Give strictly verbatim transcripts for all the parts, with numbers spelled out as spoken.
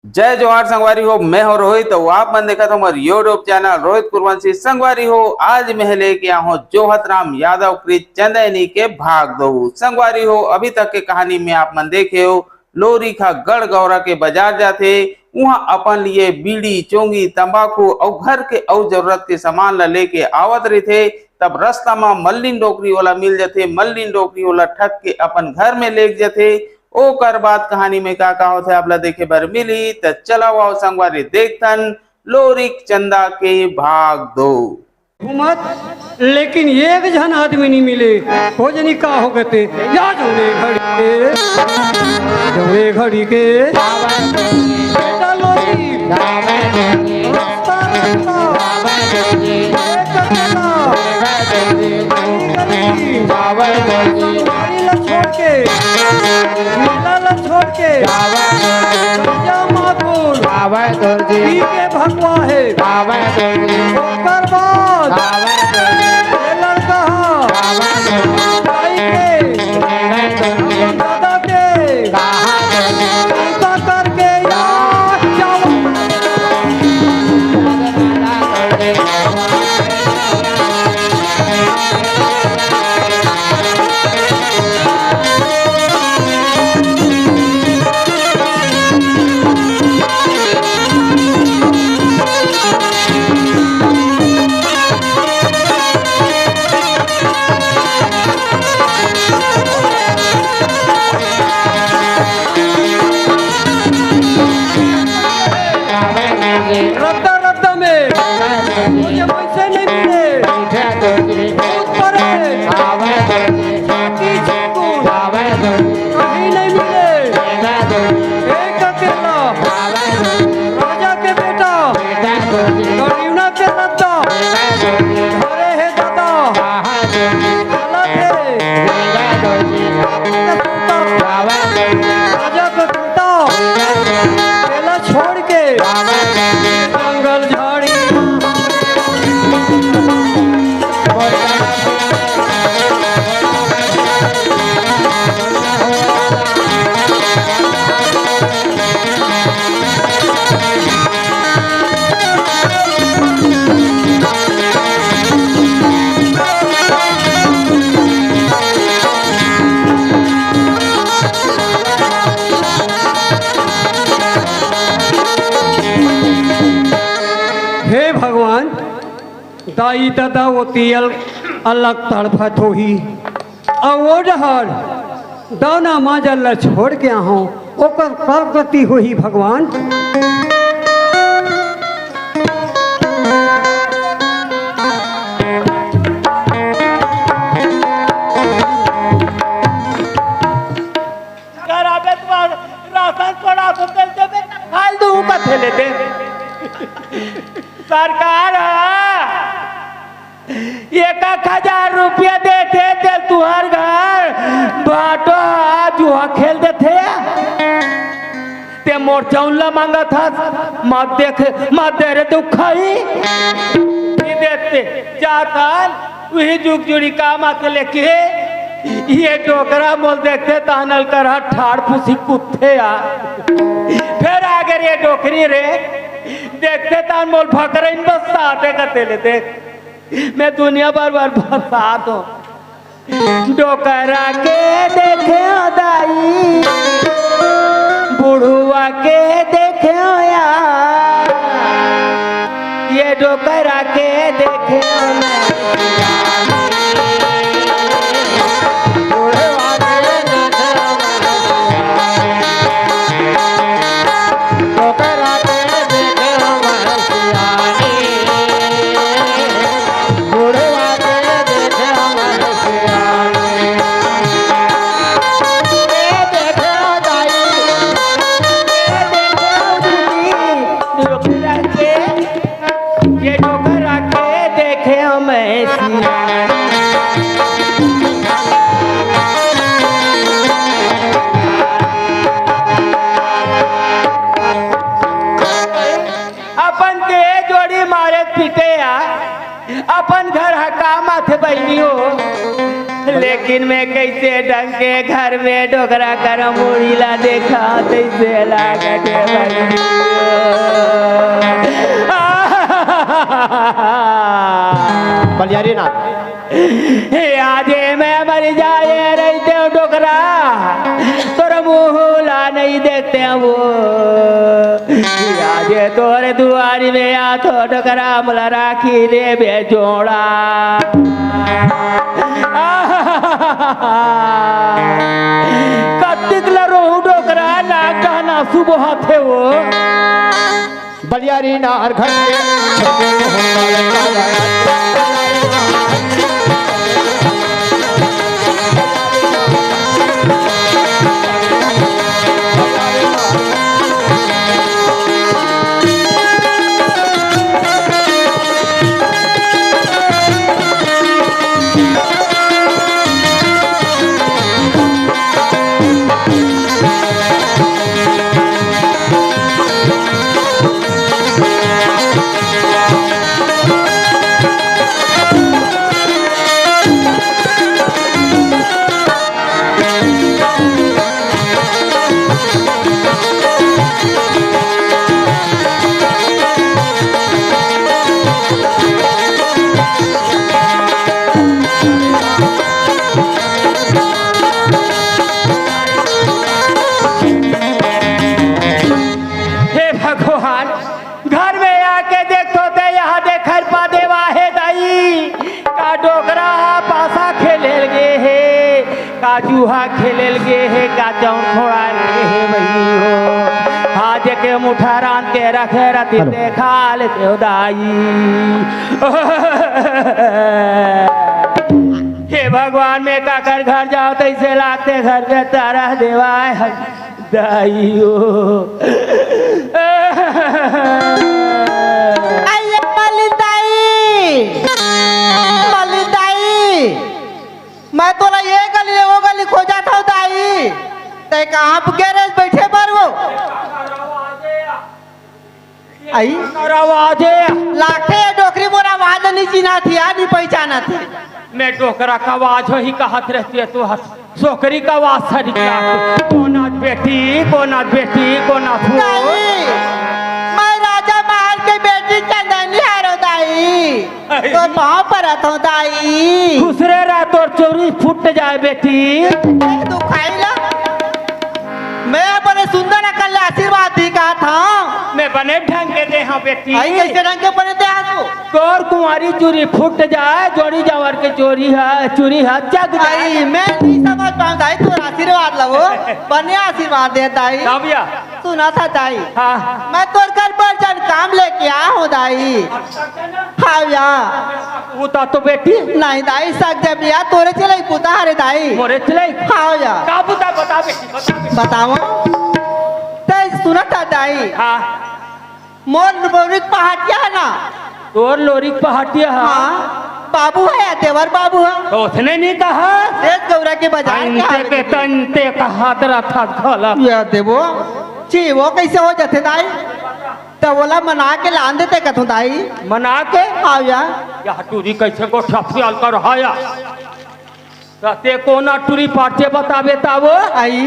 जय जोहार संगवारी हो, मैं हो रोहित, अउ आप मन देखत हो हमर YouTube चैनल रोहित कुरवंशी। संगवारी हो, आज मैं लेके आए हो जोहत राम यादव कृत चंदैनी के भाग दो। संगवारी हो, अभी तक के कहानी में आप मन देखे हो, लोरिक ह गढ़ गौरा के बाजार जाथे, उहाँ अपन लिए बीड़ी, चोंगी, तंबाकू अउ घर के अउ जरूरत के सामान ला लेके आवत रहिथे। तब रस्ता म मल्लिन डोकरी ओला मिल जथे। मल्लिन डोकरी ओला ठग के अपन घर में लेग जथे। ओकर बाद कहानी में का का होथे, आप ला देखे बर मिलही। त चला आओ संगवारी, देखथन लोरिक चंदा के भाग दो। घूमत, लेकिन एक झन आदमी नहीं मिले। हो जनी का हो गते, या जौने घड़ी के, जौने घड़ी के, बेटा लोरी, रास्ता, रास्ता, एक अकेला, गली, गली, संगवारी ला छोड़ के, मेला ला छोड़ के, राजा माकुर, पी के भगवा हे। ओकर बाद ये लड़का ह जाई के अपन दादा के ऐसा करके यार जाओ। रद्दा रद्दा में मुझे पैसे नहीं मिले। भूत परे, बाकी छुटू, कहीं नहीं मिले। एक अकेला राजा के बेटा, गरीबना के रद्दा, घरे हे दादा, गलत हे। राजा को सुनता, मेला छोड़ के जंगल झाड़ी। हे भगवान, दाई ददा ओती अल-, अलग तड़फत होही। अउ ओ डहर दौना मांजल ल छोड़ के आहूं, ओकर का गति होही भगवान? घर आबे त राशन कोड़ा तो तेल देबे, खाल दू कथे लेते। सरकार ह एक एक हजार रुपया देथे, तेल तुहर घर भाटो ह जुआ खेल देथे। ते मोर चाउर ल मांगत हस, मत देख, मत दे रे तू खाही। नहीं देते, जाथन, उही जुग जुड़ी काम आके लेके, ये डोकरा मोल देखथे, तानल कर ठाड़ पुसी कुत्थे आ। फिर आगे रे डोकरी रे, देखथे तान मोल भकरइन बस साथे कते ले देख। मैं दुनिया भर भर बरसात हूँ। डोकरा के देखे दाई, बुढ़वा के देखे यार, ये डोकरा के देखे। ये डोकरा के देखे मैं सियान। अपन के जोड़ी मारे पीटे आ, अपन घर ह काम आथे बहिनी हो। लेकिन मैं कइसे ढंग के घर में डोकरा कर मुड़ी ला देखा, तइसे लागत हे भाई। बलियारी नाथ। हे आजे मैं मर जाए रहितेंव डोकरा, तोर मुँह ला नइ देखतेंव वो। आजे तोर दुआरी में आथों डोकरा, मोला राखी लेबे जोड़ा। कतिक ल रोहूँ डोकरा, नाक डहन आँसू बोहाथे वो। बलियारी नार घर के हे भगवान, घर में आके देखथों ते यहाँ देखर पा देवा हे दाई, का डोकरा पासा खेलेल गे हे, का जुहा खेलेल गे हे, का चौन फोड़ाल गे हे भई हो। आज के मुठा रांध के रखे रतिन हेलो। देखा लेतेव दाई। हे भगवान, मैं काकर घर जाओं तइसे लागथे, घर में तारा देवा हे दाई हो। अइया मलिन दाई, मलिन दाई, मैं तोला ये गली ले वो गली खोजत हँव दाई, तैं कहाँ गे रहेस बइठे बर वो? अई? अरे आवाज हे। लागथे ये डोकरी मोर आवाज नइ चिन्हाथे या नइ पहिचानथे। मैं डोकरा का आवाज होही कहत रहितेंव, तोर सोकरी का आवाज सरीक लागथे। कोन आस बेटी, कोन आस बेटी, कोन आस वो? नहीं, मैं राजा महल के बेटी चंदैनी हरँव दाई। अरे। तोर पाँव परत हँव दाई। खुसरे रह, तोर चूरी फूट जाए बेटी। ए, दुखाही ला। मैं बने सुंदर अकन ले आशीर्वाद दिही कहत हँव। मैं बने ढंग के दे हँव बेटी। अई कइसे ढंग के बने दे हस तू? तोर कुंवारी चूरी फूट जाए, जोड़ी जाँवर के चूरी ह, चूरी ह जग जाए। अई मैं नइ समझ पाँव दाई तोर आशीर्वाद ला वो। बने आशीर्वाद दे दाई। का भैया? सुनत हस दाई। हाँ। मैं तोर घर बर झन काम लेके आए हँव दाई। हाँ भैया। बुता तो बेटी। नहीं दाई, सग दे भैया, तोरे चलई बुता हरे दाई। मोरे चलई? हाँ भैया। का बुता बता बेटी, बता बेटी। बतावँव। तैं सुनत हस दाई। हाँ। मोर लोरिक पहाटिया हे ना। तोर लोरिक पहाटिया हे? हाँ। बाबू हे या देवर बाबू हे? तो ओसने नइ कहा। देस गौरा के बजार के अंते के हवे। तंते कहत रथस घला। या देबो। छी, वो कइसे हो जाथे दाई? त ओला मना के लान देते कथँव दाई। मना के? हाँ या। या टूरी कइसे गोठियाथे अलकर हाया। त तैं कोन टूरी पारथे बताबे त वो? अई,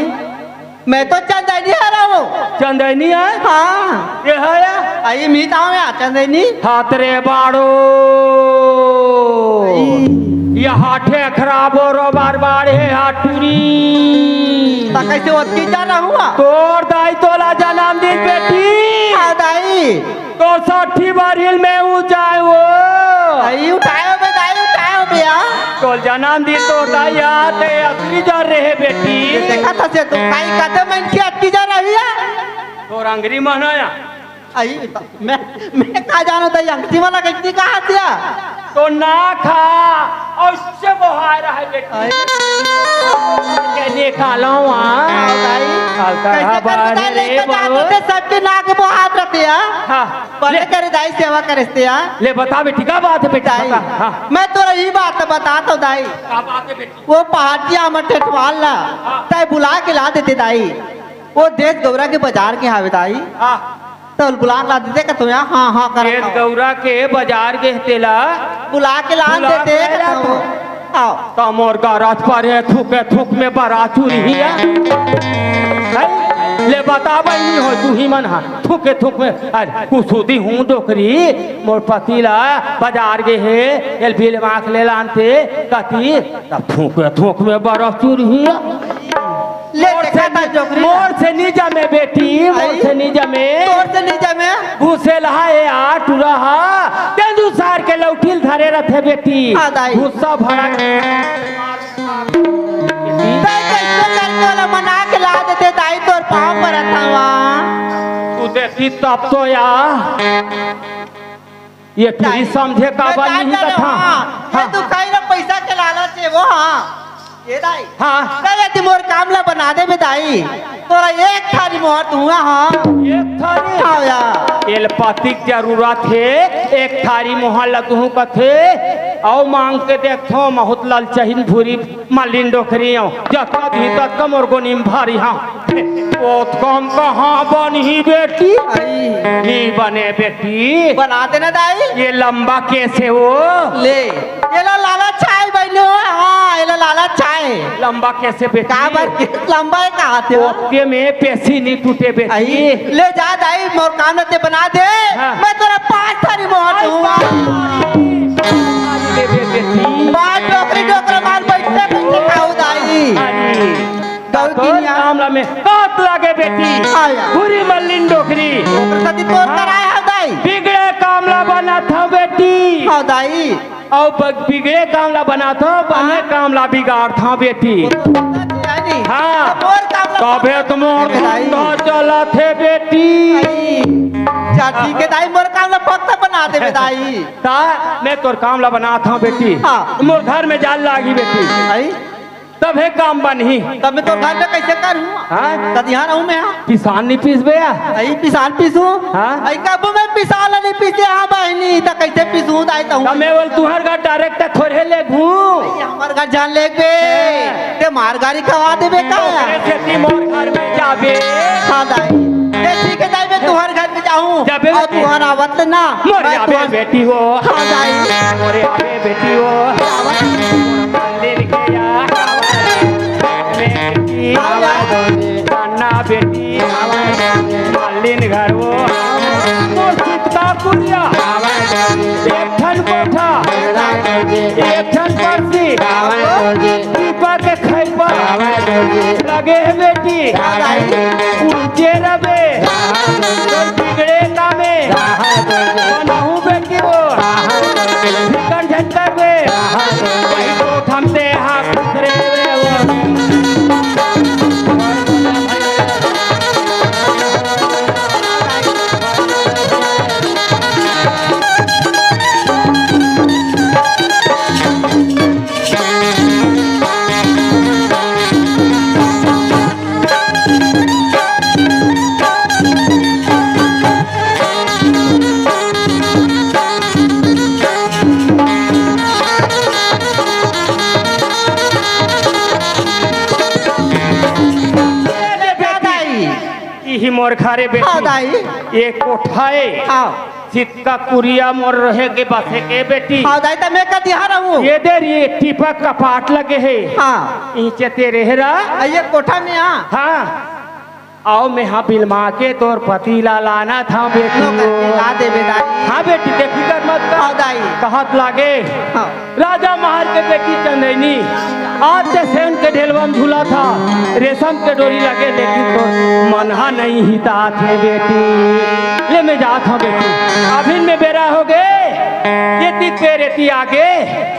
मैं तो चंदैनी हरँव वो। चंदैनी हे? हाँ। ये हे या? अई, मीत हँव या चंदैनी। हात रे बाड़ो। अई। यहाँ ठेखरा बोरो बार बार हे हा टूरी। त कइसे ओतकी जा रहूँ? तोर दाई तोला जनम दिस बेटी। हाँ दाई। तोर साठी बारिल में उ जाए वो। अई उठायो बे दाई, उठायो बे, हाँ। तोर जनम दिस तोर दाई, या तैं अतकी जर रहे बेटी। ये देखत हस तू, काई कदे मनखे अतकी जर रही हे। तोर अंगरी मन हे या। अई, मैं, मैं का जानँव दाई, अंगरी मन ला कइसे कहा दिया? तोर नाक हा, अउ से बोहाय रहे बेटी। अई। के निकालँव, हाँ। हाँ, दाई। अलकर कइसे हा करबे बाढ़ दाई, रे लइका बड़ो। जात होथे, सबके नाक बोहात रथे, हाँ। हाँ, बने ले। करे दाई, सेवा करेस ते, हाँ। ले बता बेटी, का बात हे बेटी, दाई, बता। हाँ। मैं तोला ये बात बताथँव दाई। का बात हे बेटी? वो पहाटिया हमर ठेठवाल ला, हाँ। तैं बुला के ला देते दाई। वो देस गौरा के बजार के हवे दाई। हाँ। त बुला के ला देते कथँव या, हाँ, हाँ, करत देस हँव। गौरा के बजार गे हे तेला बुला के ला बुला देते के ला कथँव। आओ। त मोर गरज परे थूके थूक में बरा चुरहिया। हैं? ले बता बहिनी हो, तुही मन हा थूके थूक में, अरे कुसुदी हूँ डोकरी, मोर पति ला बजार गे हे, एल बिलमा के ले लानते कती, त थूके थूक में बरा चुरहिया। ले मोर देखा से ता नि-, जोकरी मोर से नी जमे बेटी, मोर आई? से नी जमे। तोर से नी जमे? घुसेलहा ए आ टुरा हा, तेंदू सार के लौठिल धरे रथे बेटी। हाँ, दाई। गुस्सा भरा। तै कइसे करके ओला मना के ला देते दाई, तोर पाँव परत हवा। तू देखी तब तो या। ये टूरी दाई, समझे का मैं बात जान नहीं डाले कथा। हाँ। ये हाँ। तू खाई ना पैसा के लालच हे वो, हाँ। ये दाई। हाँ। दाई, यदि मोर काम ला बना देबे दाई, तोला एक थारी मोहर दूंगा, हाँ। एक थारी? हाँ या। एल पति के जरूरत हे, एक थारी मोहर ला दूं कथे, अउ मांग के देखथो, बहुत ललचहिन भूरी मलिन डोकरी हो, जतका भी ततका मोर गोनी म भारी, हाँ। ओतका म कहाँ बनही बेटी? आई। नी बने बेटी। बना देना दाई। ये लंबा केस हे वो। ले, एला लालच हे बहिनी हो, हाँ, एला लालच हे। लंबा केस हे बेटी? काबर के लंबा हे कहा थे? ओके में पेशी नी टूटे बेटी। आई, ले जा दाई, मोर काम ल ते बना दे, हाँ। मैं तोला पाँच थारी मोहर दूंगा। ले बे बेटी। पाँच डोकरी डोकरा मार बैठे कैसे खाऊ दाई? अरे। गलती तोर निया। काम ला में कत लागे बेटी। हाँ यार। बुरी मल्लिन डोकरी। ओकर साथी तोर हाँ। कराए हव दाई। बिगड़े काम ला बनात हव बेटी। हाँ दाई। अउ ब-, बिगड़े काम ला बनात हव, बने हाँ। काम ला बिगाड़त हव बेटी। वो तो सच हे, है नी? हाँ। तो मोर काम ला तभे तो मोर है दाई। धंधा चलत हे बेटी। आई। जा ठीक हे दाई, मोर काम ला पक्का बना देबे दाई। ता मैं तोर काम ला बनात हव बेटी। हाँ। मोर घर में जाल लागी बेटी। आई। तभे काम बनही। तब मैं तोर घर में कैसे करूँ? हाँ? तब यहाँ रहूँ मैं, हाँ? पिसान नहीं पीसबे या? अई पिसान पीसूँ? हाँ? अई कबू मैं पिसान नहीं पीसे, हाँ बहिनी, त कैसे पीसूँ दाई तहूँ? तब मैं बोल तुहर घर direct थोड़े लेगहूँ। अई हमर घर जान लेगबे, हाँ। ते मार गारी खवा देबे का? ओकरे सेती मोर घर में जाबे। हाँ दाई, ते ठीक हे दाई, मैं तुहर घर में जाहूँ। जाबे अउ बेटी। तुहर आवत ना, मोर मैं जाबे तुहर बेटी हो। हाँ दाई। मोर जाबे बेटी हो। आवत। मल्लिन के या, बेटी, कान्हा बेटी, मल्लिन घर वो, मोर सितका कुरिया, एक ठन कोठा, एक ठन परसी, दीपक के खैपा, लगे हे बेटी, उनके रबे, बिगड़े कामे, बनहूँ बेटी वो, झिकन झंकर में, वही तो थमते हाँ खुसरे रे वो। इही मोर घर ए बेटी। हाँ, दाई। ये कोठा ए। हाँ। सितका कुरिया मोर रहे के बसे के बेटी। हाँ, दाई, त मैं कति हा रहूँ? ये दे रे, टीपा कपाट लगे हे। हाँ। इचे ते रहे रा। आ, ये कोठा में आ। हाँ। अउ मैं हा बिलमा के तोर पति ला लानत हँव बेटी। नो करके ला देबे दाई। हाँ बेटी, देखी कर मत कर। हाँ दाई। कहत लागे। हाँ। राजा महर के बेटी चंदैनी, आज ते सेन के ढेलवा म झूलत हा, रेशम के डोरी लगे, लेकिन तोर मन हा नइ हितात हे बेटी। ले मैं जात हँव बेटी, अभिन में बेरा होगे, एती के बेर एती आगे।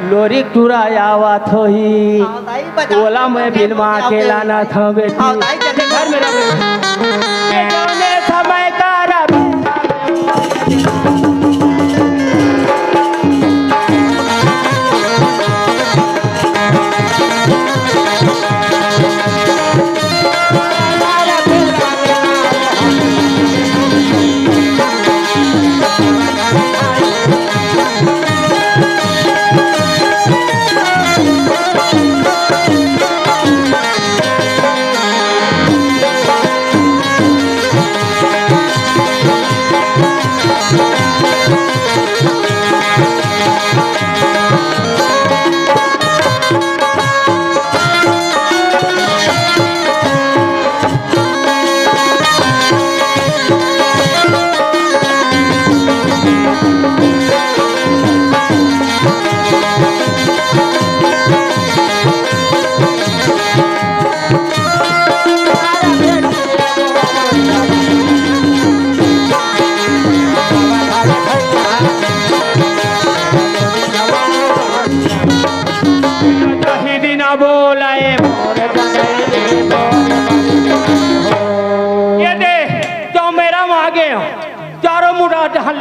लोरिक टूरा आवत होही। हाँ, दाई, बजा ओला मैं बिलमा के लानत हँव बेटी। हाँ, दाई, जल्दी। घर में रह बेटी। ये जाने समय का रब।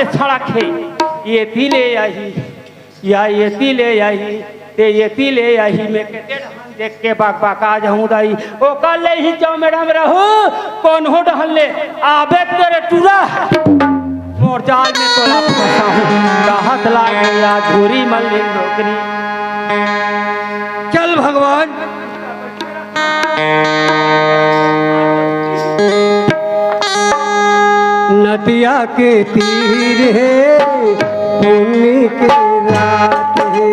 सड़क हे, एती ले आही, या एती ले आही, ते एती ले आही, मैं कते देख के बक बका जाहूं दाई। ओकर ले ही चौमेड़ में रहू, कोनो डहन ले आबे तेरे टूरा। मोर जाल में तोला फंसाहूं, राहत लागे या झूरी मन ले नौकरी। चल भगवान। नदिया के तीर हे, पुन्नी के रात हे।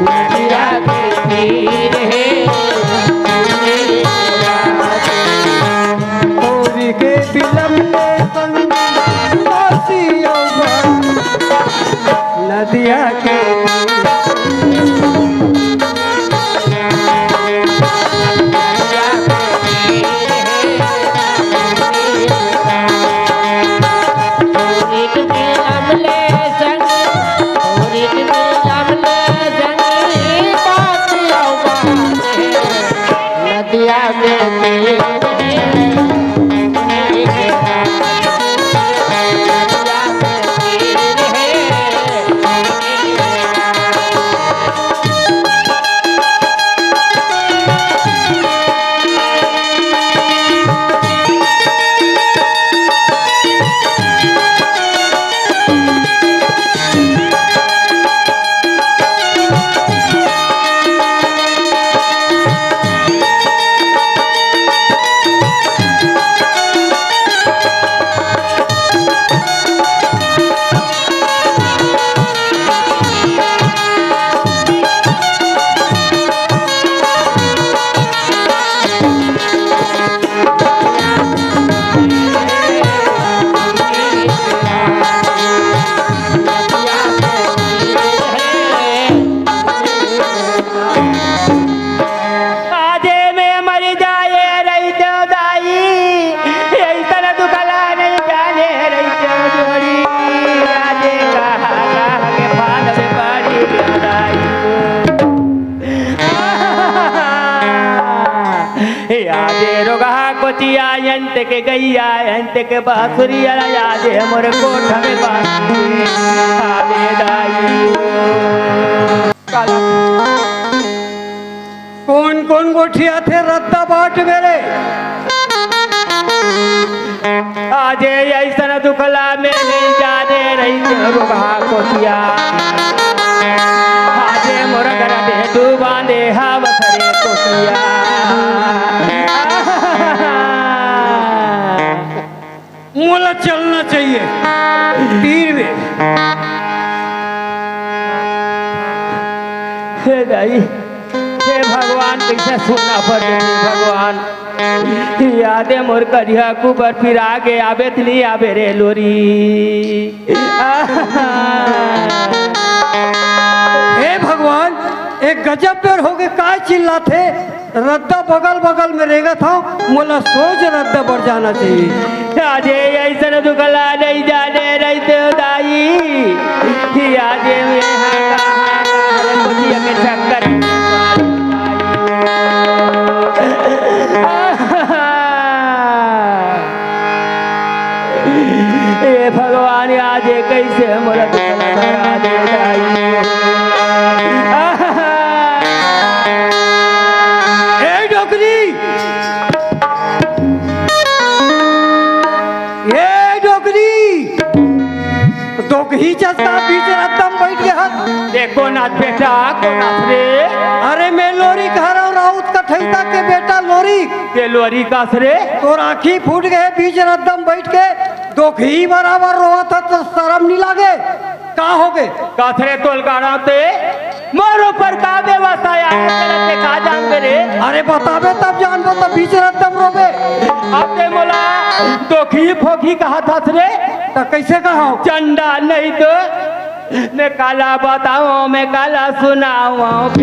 नदिया के तीर हे, पुन्नी के रात हे। होरी के बिलम में संग बासी अउबा। नदिया के आजे में मर जाए रहितेव दाई, अइसन दुखला नहीं जाने रहितेव जोड़ी। आजे कहा कहा के पाल में पड़ी दाई। आजे रोगहा कोचिया अंत के गैया अंत के बांसुरी अला आजे मोर कोठा में बांसुरी। आजे दाई। कोन कोन गोठियाथे रद्दा बाट मेरे। आजे अइसन दुखला में नहीं जाने रहितेव रोगहा कोचिया। आजे मोर घर दे डूबा दे हवस रे कोचिया। मोला चलना चाहिए तीर में। हे दाई, हे भगवान, कइसे सुनना पड़ जाथे भगवान। आजे मोर करिहा कुबर पिरा गे, आबे त नहीं आबे रे लोरी। हे भगवान, एक गजब बेर होगे, काय चिल्लाथे? रद्दा बगल बगल में रेंगत हंव, मोला सोझ रद्दा बर जाना चाहिए। आजे अइसन दुखला नहीं जाने रहितेव दाई, आजे में हाँ कहाँ कहाँ रे कोचिया के चक्कर। हे भगवान, आजे कइसे मोला दुखला धरा दे दाई। ए डोकरी, ए डोकरी, दोकही चस्ता बीच रद्दा म बइठ गे हस। ए कोन आस बेटा, कोन आस रे? अरे मैं लोरिक हरंव, राउत कठैता के बेटा लोरिक। ते लोरिक कस रे? तोर आँखी फूट गे हे, बीच रद्दा म बइठ के दोकही बराबर रोवत हस त सरम नइ लागे? का होगे? कस रे तोला गाड़ा ते? मोर ऊपर का बेवस्था आय हे तेला ते का जानबे रे? अरे बताबे तब जानबो, त बीच रद्दा म रोबे। अब ते मोला दोकही फोकही कहत हस रे? त कइसे कहंव? चंडा नहीं तो मैं काला बतावंव, मैं काला सुनावंव।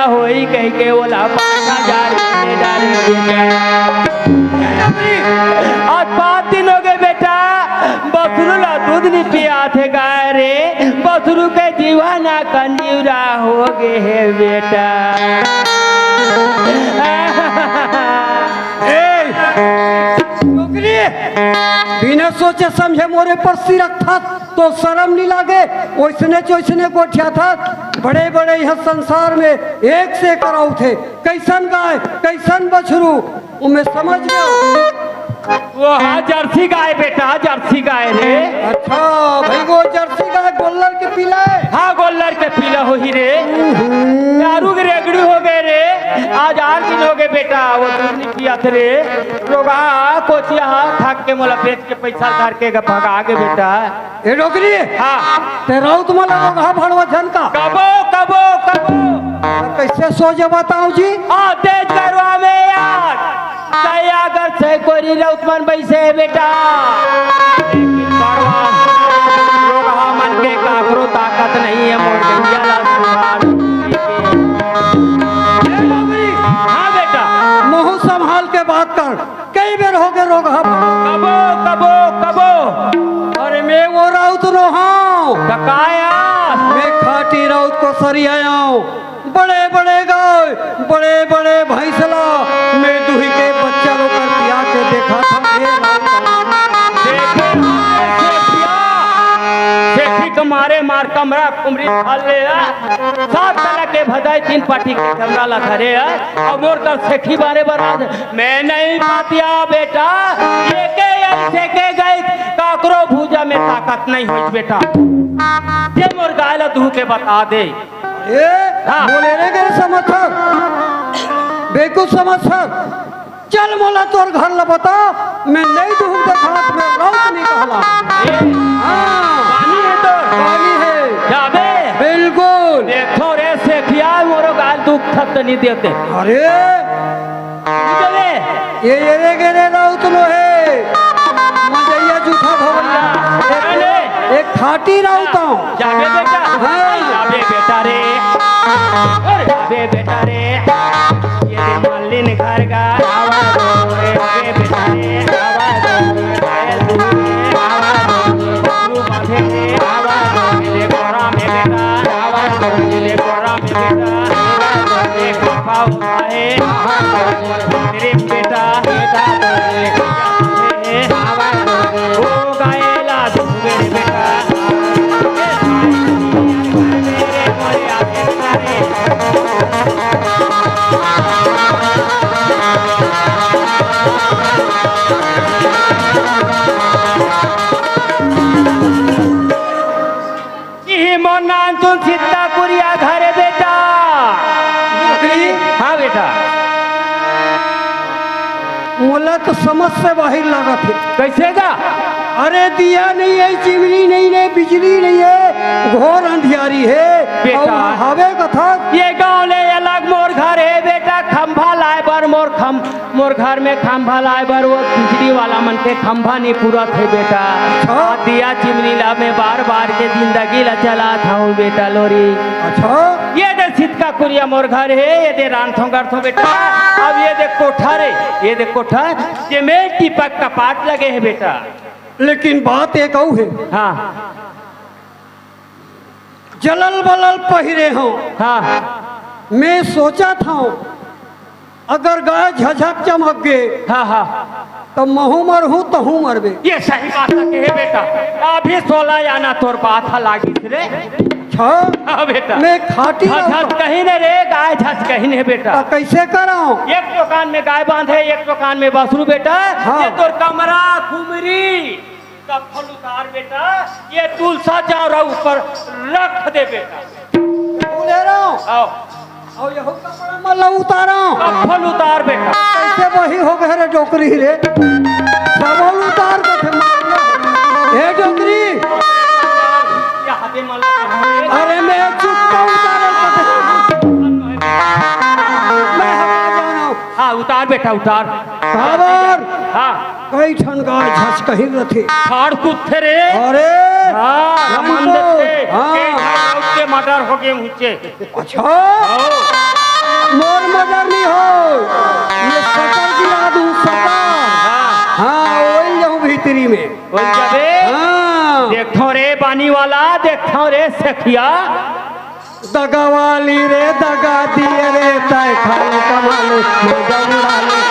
होई कहिके ओला पाँच हजार दे डारे बेटा। आज पाँच दिन हो गए बेटा, बसरू ला दूध नहीं पियात हे गाय रे, बसरू के जीवा ना कंजूरा हो गए हे बेटा। ए, नौकरी, बिना सोचे समझे मोरे पर सिरक था। तो शरम नहीं लागे? ओइसने चोइसने गोठियाथस। बड़े बड़े यह संसार में एक से एक राउत हे। कैसन गाय, कैसन बछरू, उमे समझ गया। वो हा जर्सी गाय बेटा, जर्सी गाय रे। अच्छा भाई, वो जर्सी गाय गोल्लर के पीला हे। हाँ, गोल्लर के पीला होही रे। दारू के रेगड़ी हो गए रे। आज आठ दिन हो गए बेटा, वो दूध नहीं पियात रे। रोगहा कोचिया हा, थक के मोला बेच के पैसा धर के भगा गे बेटा। ए डोकरी, हाँ। ते राउत मन ला रोगहा भड़वा झन का? कबो, कबो, कबो। कैसे सोझे बताऊं जी? आ, तेज करवा में यार। सही अगर सही कोरी राउत मन बैसे हे बेटा। लेकिन बड़वा रोगहा मन के काकरो ताकत नहीं हे, मोर गैया ला सुधार। ए डोकरी। हाँ बेटा। मुंह संभाल के बात कर। कई बेर हो गए रोगहा भड़वा। कबो, कबो, कबो। अरे मैं वो राउत नो हूँ। त काय आस? मैं खाटी राउत कोसरिया हूँ। बड़े बड़े गाय, बड़े बड़े भैंसला, मैं दुही के बच्चा लो कर पिया के देखा था। ये राउत। देखे, सेखी के मारे मार कमरा कुमरी खा ले आ। सात तला के भदाई तीन पाटी के कमरा ला धरे आ। अब मोर कर सेखी बारे बरात मैं नहीं पातिया बेटा, एके ऐसे के गई, काकरो भूजा में ताकत नहीं होई बेटा। जे मोर गाय ला दूह के बता दे। ए, हाँ। बोले रे गए समझ सर, बेकूफ समझ सर, चल मोला तोर घर ला बता, मैं नहीं दूह के हाथ में राउत नहीं कहला। ए, हाँ। पानी है तो? पानी है। जाबे? बिल्कुल। देखो रे सेखिया, मोरो गाय दूह थत नहीं देते। अरे, ये ये रे गेरे राउत नो हे। मजैया जूठा धोवैया। एक, अरे। एक खाटी राउत हूँ। जाबे बेटा। हाँ। जाबे बेटा रे। अरे जाबे बेटा रे। ये रे मालिन घर का आवाज हो रे। जाबे बेटा रे। आवाज हो रे। पायल हो रे। आवाज हो रे। गुरु बाबे रे। आवाज हो रे। कोरा में बेटा। आवाज हो रे। कोरा में बेटा। आवाज हो रे। पापा उठा है। आवाज हो रे। मेरे बेटा, बेटा तो रे, आवा तो रे, ओ गायला तू मेरे बेटा। इही मोर नानचुन सित्ता कुरिया घरे बेटा। हाँ बेटा। मोला तो समझ से बाहिर लागत हे। कैसे गा? अरे दिया नहीं है, चिमनी नहीं है, बिजली नहीं है, घोर अंधियारी है। बेटा। अउ हवे कथा। ये गांव ले अलग मोर घर हे बेटा, खंभा लाए बर मोर खम मोर घर में खंभा लाए बर वो बिजली वाला मन के खंभा नहीं पूरत हे बेटा। अच्छा। आ दिया चिमनी ला मैं बार बार के जिंदगी ला चलात हूँ बेटा लोरी। अच्छा। ये दे सितका कुरिया मोर घर हे, ये दे रांधथों गढ़थों बेटा। अब ये दे कोठा रे, ये दे कोठा, ये में टीपक कपाट लगे हे बेटा। लेकिन बात एक अउ हे। हाँ। जलल बलल पहिरे हूँ। हाँ। मैं सोचत हूँ, अगर गाय झझक चमक गे, हाँ, हाँ। त महूँ मरहूँ, तहूँ मरबे। ये सही बात है, कहे बेटा। अभी सोला आना तोर बात ह लागिस रे। छ? हाँ बेटा। मैं खाटी झझक रहूँ। कहीं ने रे, गाय झझक कहीं ने बेटा। त कैसे कराऊँ? एक दुकान में गाय बांधे, एक दुकान में बसरू बेटा। हाँ। ये तोर कमरा, खुमरी, कफल उतार बेटा, ये तुलसा चावरा ऊपर रख दे बेटा। बोले रहो। आओ। आओ, यहो कपड़ा मला उतारो। कफल उतार बेटा। कैसे वही हो गए रे डोकरी रे? सबल उतार के थे मारना। हे डोकरी। यहाँ दे मला। अरे मैं चुप का उतारो कथे। मैं हवा जाना। हाँ, उतार बेटा, उतार। खबर। हाँ। कई ठन गाय झचकही रथे। खाड़ कुत्थे रे। अरे, हाँ, हमन हमको, देखते, हाँ। कई ठन लोग के मर्डर हो गए ऊंचे। अच्छा। हाँ। मोर मगर नहीं हो, ये शटर गिरा दूं, शटर। हाँ। हाँ, ओइल जाऊं भीतरी में। ओइल जाबे? हाँ। देखथों रे बानी वाला, देखथों रे सखिया। दगा वाली रे, दगा दिए रे, तय खा ले, कमा ले, मजा उड़ा ले।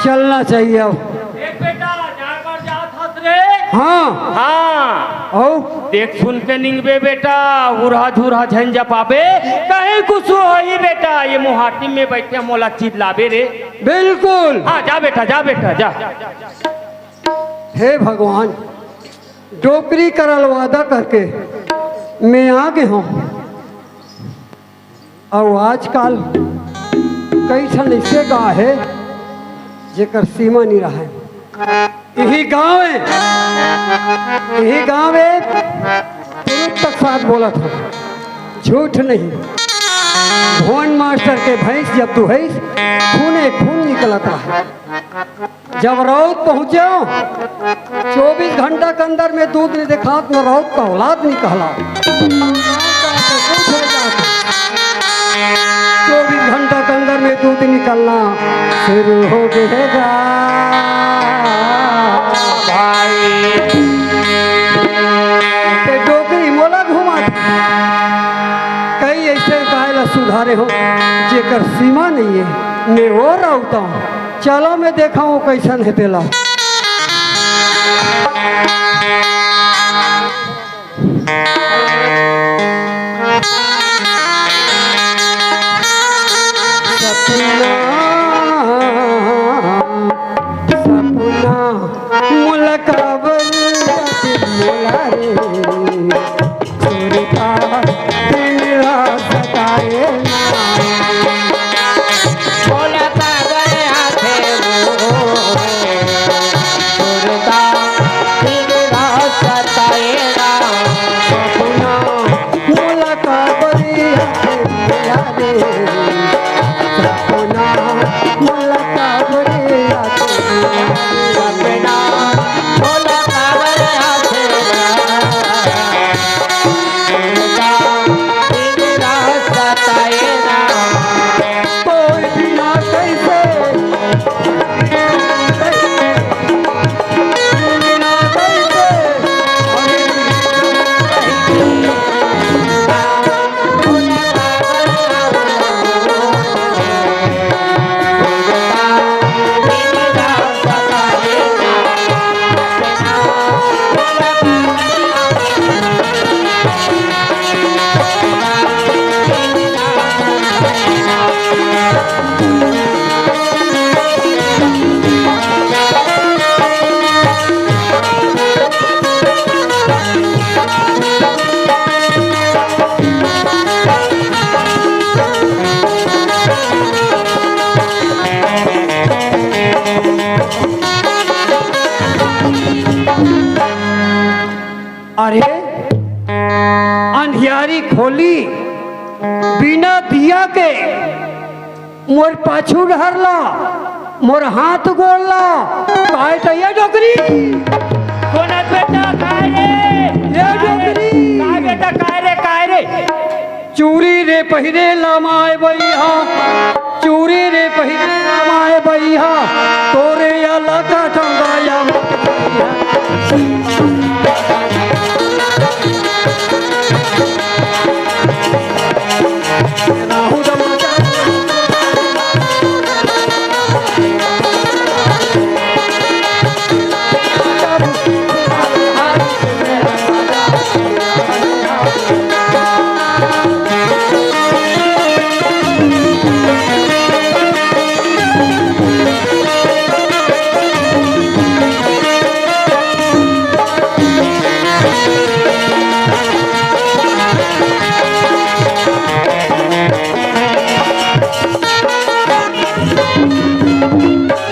चलना चाहिए अब। देख बेटा, जाए बर जात हस रे। हाँ। हाँ। अउ? देख सुन के निंगबे बेटा, उरहा झुरहा झन जपाबे, कहीं कुछ होही बेटा, ये मुहाटी में बैठे मोला चिल्लाबे रे। बिल्कुल। हाँ, जा बेटा, जा बेटा, जा। हे भगवान, डोकरी करा ले वादा करके मैं आ गे हंव। अउ आजकल कई ठन अइसे गाँव हे, जेकर सीमा नइ रहय। इही गाँव हे, इही गाँव हे, तुरंत तक साथ बोलत हंव, झूठ नहीं। भोन मास्टर के भैंस जब दुहइस, खूने खून निकलत रहय। जब रौत पहुंचे, चौबीस घंटा के अंदर में दूध नइ देखात, न रौत का औलाद नइ कहला। चौबीस घंटा के अंदर में दूध निकलना शुरू हो गएगा। भाई, ते डोकरी मोला घुमा दे। कई अइसे गाय ला सुधारे हंव, जेकर सीमा नइ हे, मैं ओ रौता हंव। चलो मैं देखा हूँ कइसन हे तेला। सपना, सपना, मोला काबर मोला रे। सुरता दिन रात सताए ना। बोला काबर आथे वो, सुरता दिन रात सताए ना। सपना मोला काबर आथे मोला रे। सपना मोला काबर आथे मोला रे। सपना मोला काबर आथे मोला रे। अरे, अंधियारी खोली बिना दिया के मोर पाछू डहर ला मोर हाथ गोड़ ला। काय तो ये डोकरी। कोन बेटा, काय रे? ये डोकरी। काय बेटा, काय रे, काय रे? चूरी रे पहिरे ला माय बइहा, चूरी रे पहिरे ला माय बइहा, तोरे या लका ठंडा या मत बइहा।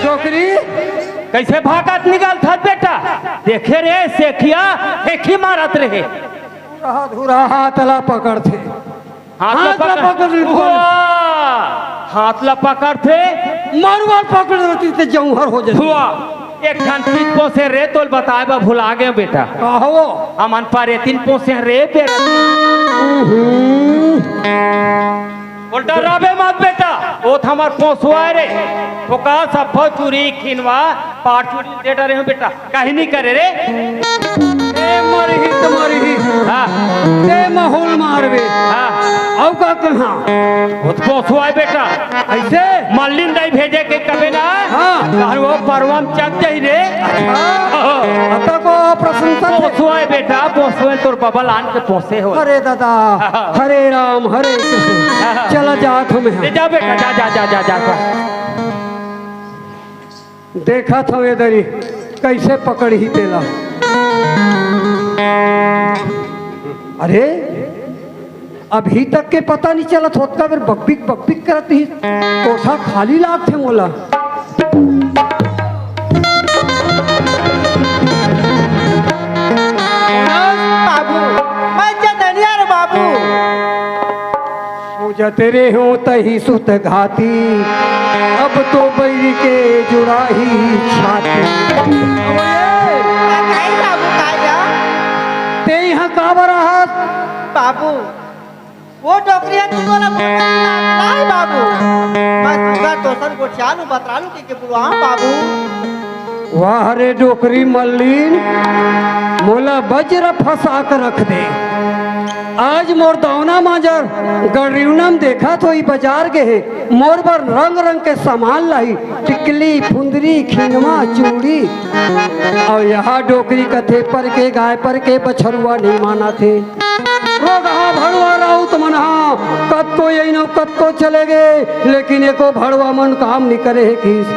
डोकरी। कइसे भागत निकलथस बेटा? देखे रे, सेखिया हेंखी मारत रहे। धुरा धुरा हाथ ला पकड़थे। हाथ ला हाथ ला पकड़, पकड़ ले, वाह! हाथ ला पकड़थे। मरुआ पकड़ रहती ते जौहर हो जाती। वाह! एक ठन चीज पोसे रे, तोल बताए बा भुला गए बेटा। का हो? हमन परेतिन पोसे रे बेटा। उहुं। बोल, डराबे मत बेटा, ओ त हमर पोसवा रे। ओका सफा चूरी खिनवा, पार चूरी दे डरे हूँ बेटा। काहे नहीं करे रे? ए मरही त मरही। हाँ। ते महूल मारबे। हाँ। अउ का कहा? ओ त पोसवा बेटा। अइसे? मल्लिन दाई भेजे के कबे ना? हाँ। कहन ओ परवा म चक जाही रे। हाँ। अतको प्रशंसा से। पोसवा बेटा, पोसवा तोर बबल आन के पोसे हो। अरे दादा, हाँ। हरे राम, हरे कृष्ण। हाँ। चला जात हूँ मैं। ले जा बेटा, जा, जा। देखत हंव ए दरी कइसे पकड़ही तेला। अरे, अभी तक के पता नहीं चलत, होतका बेर बकबिक बकबिक करत ही, कोठा खाली लागथे मोला। बाबू, मैं चंदनिया रे बाबू। पूजत रेहेंव तही सुत घाती, अब तो बइरी के जुड़ाही छाती। अबे! का कही बाबू, का या? ते इहाँ काबर आहस? बाबू, वो डोकरी ह तुमन ला बोलत नाही बाबू। मैं सुघर दोसर गोठिया लू, बतरा लू कहिके बुलवाहूं बाबू। वाह रे डोकरी मल्लिन, मोला बजरा फंसा के रख दे। आज मोर दौना मांजर गड़रिउना म देखत होही बजार गे हे, मोर बर रंग रंग के सामान लाही, टिकली, फुंदरी, खिनवा, चूड़ी। अउ इहाँ डोकरी कथे, पर के गाय, पर के बछरुआ नइ मानत हे। रोगहा भड़वा राउत मन हा कतको अइन अउ कतको चले गे, लेकिन एको भड़वा मन काम नइ करे हे किहिस।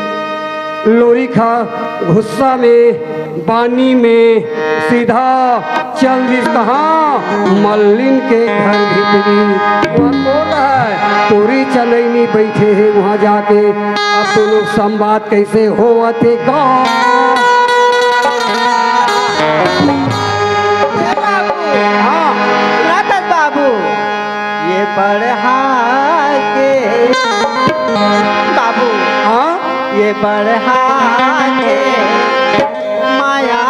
लोरिक हा गुस्सा में, बानी में सीधा चल दिस कहाँ? मल्लिन के घर भीतरी। वहाँ कोन हे? टूरी चनई में बइठे हे, वहाँ जाके अब दोनों संवाद कइसे होवत हे गा? ए बाबू। हाँ। सुनत हस बाबू? ये बड़हा के बाबू। हाँ? ये बड़हा के माया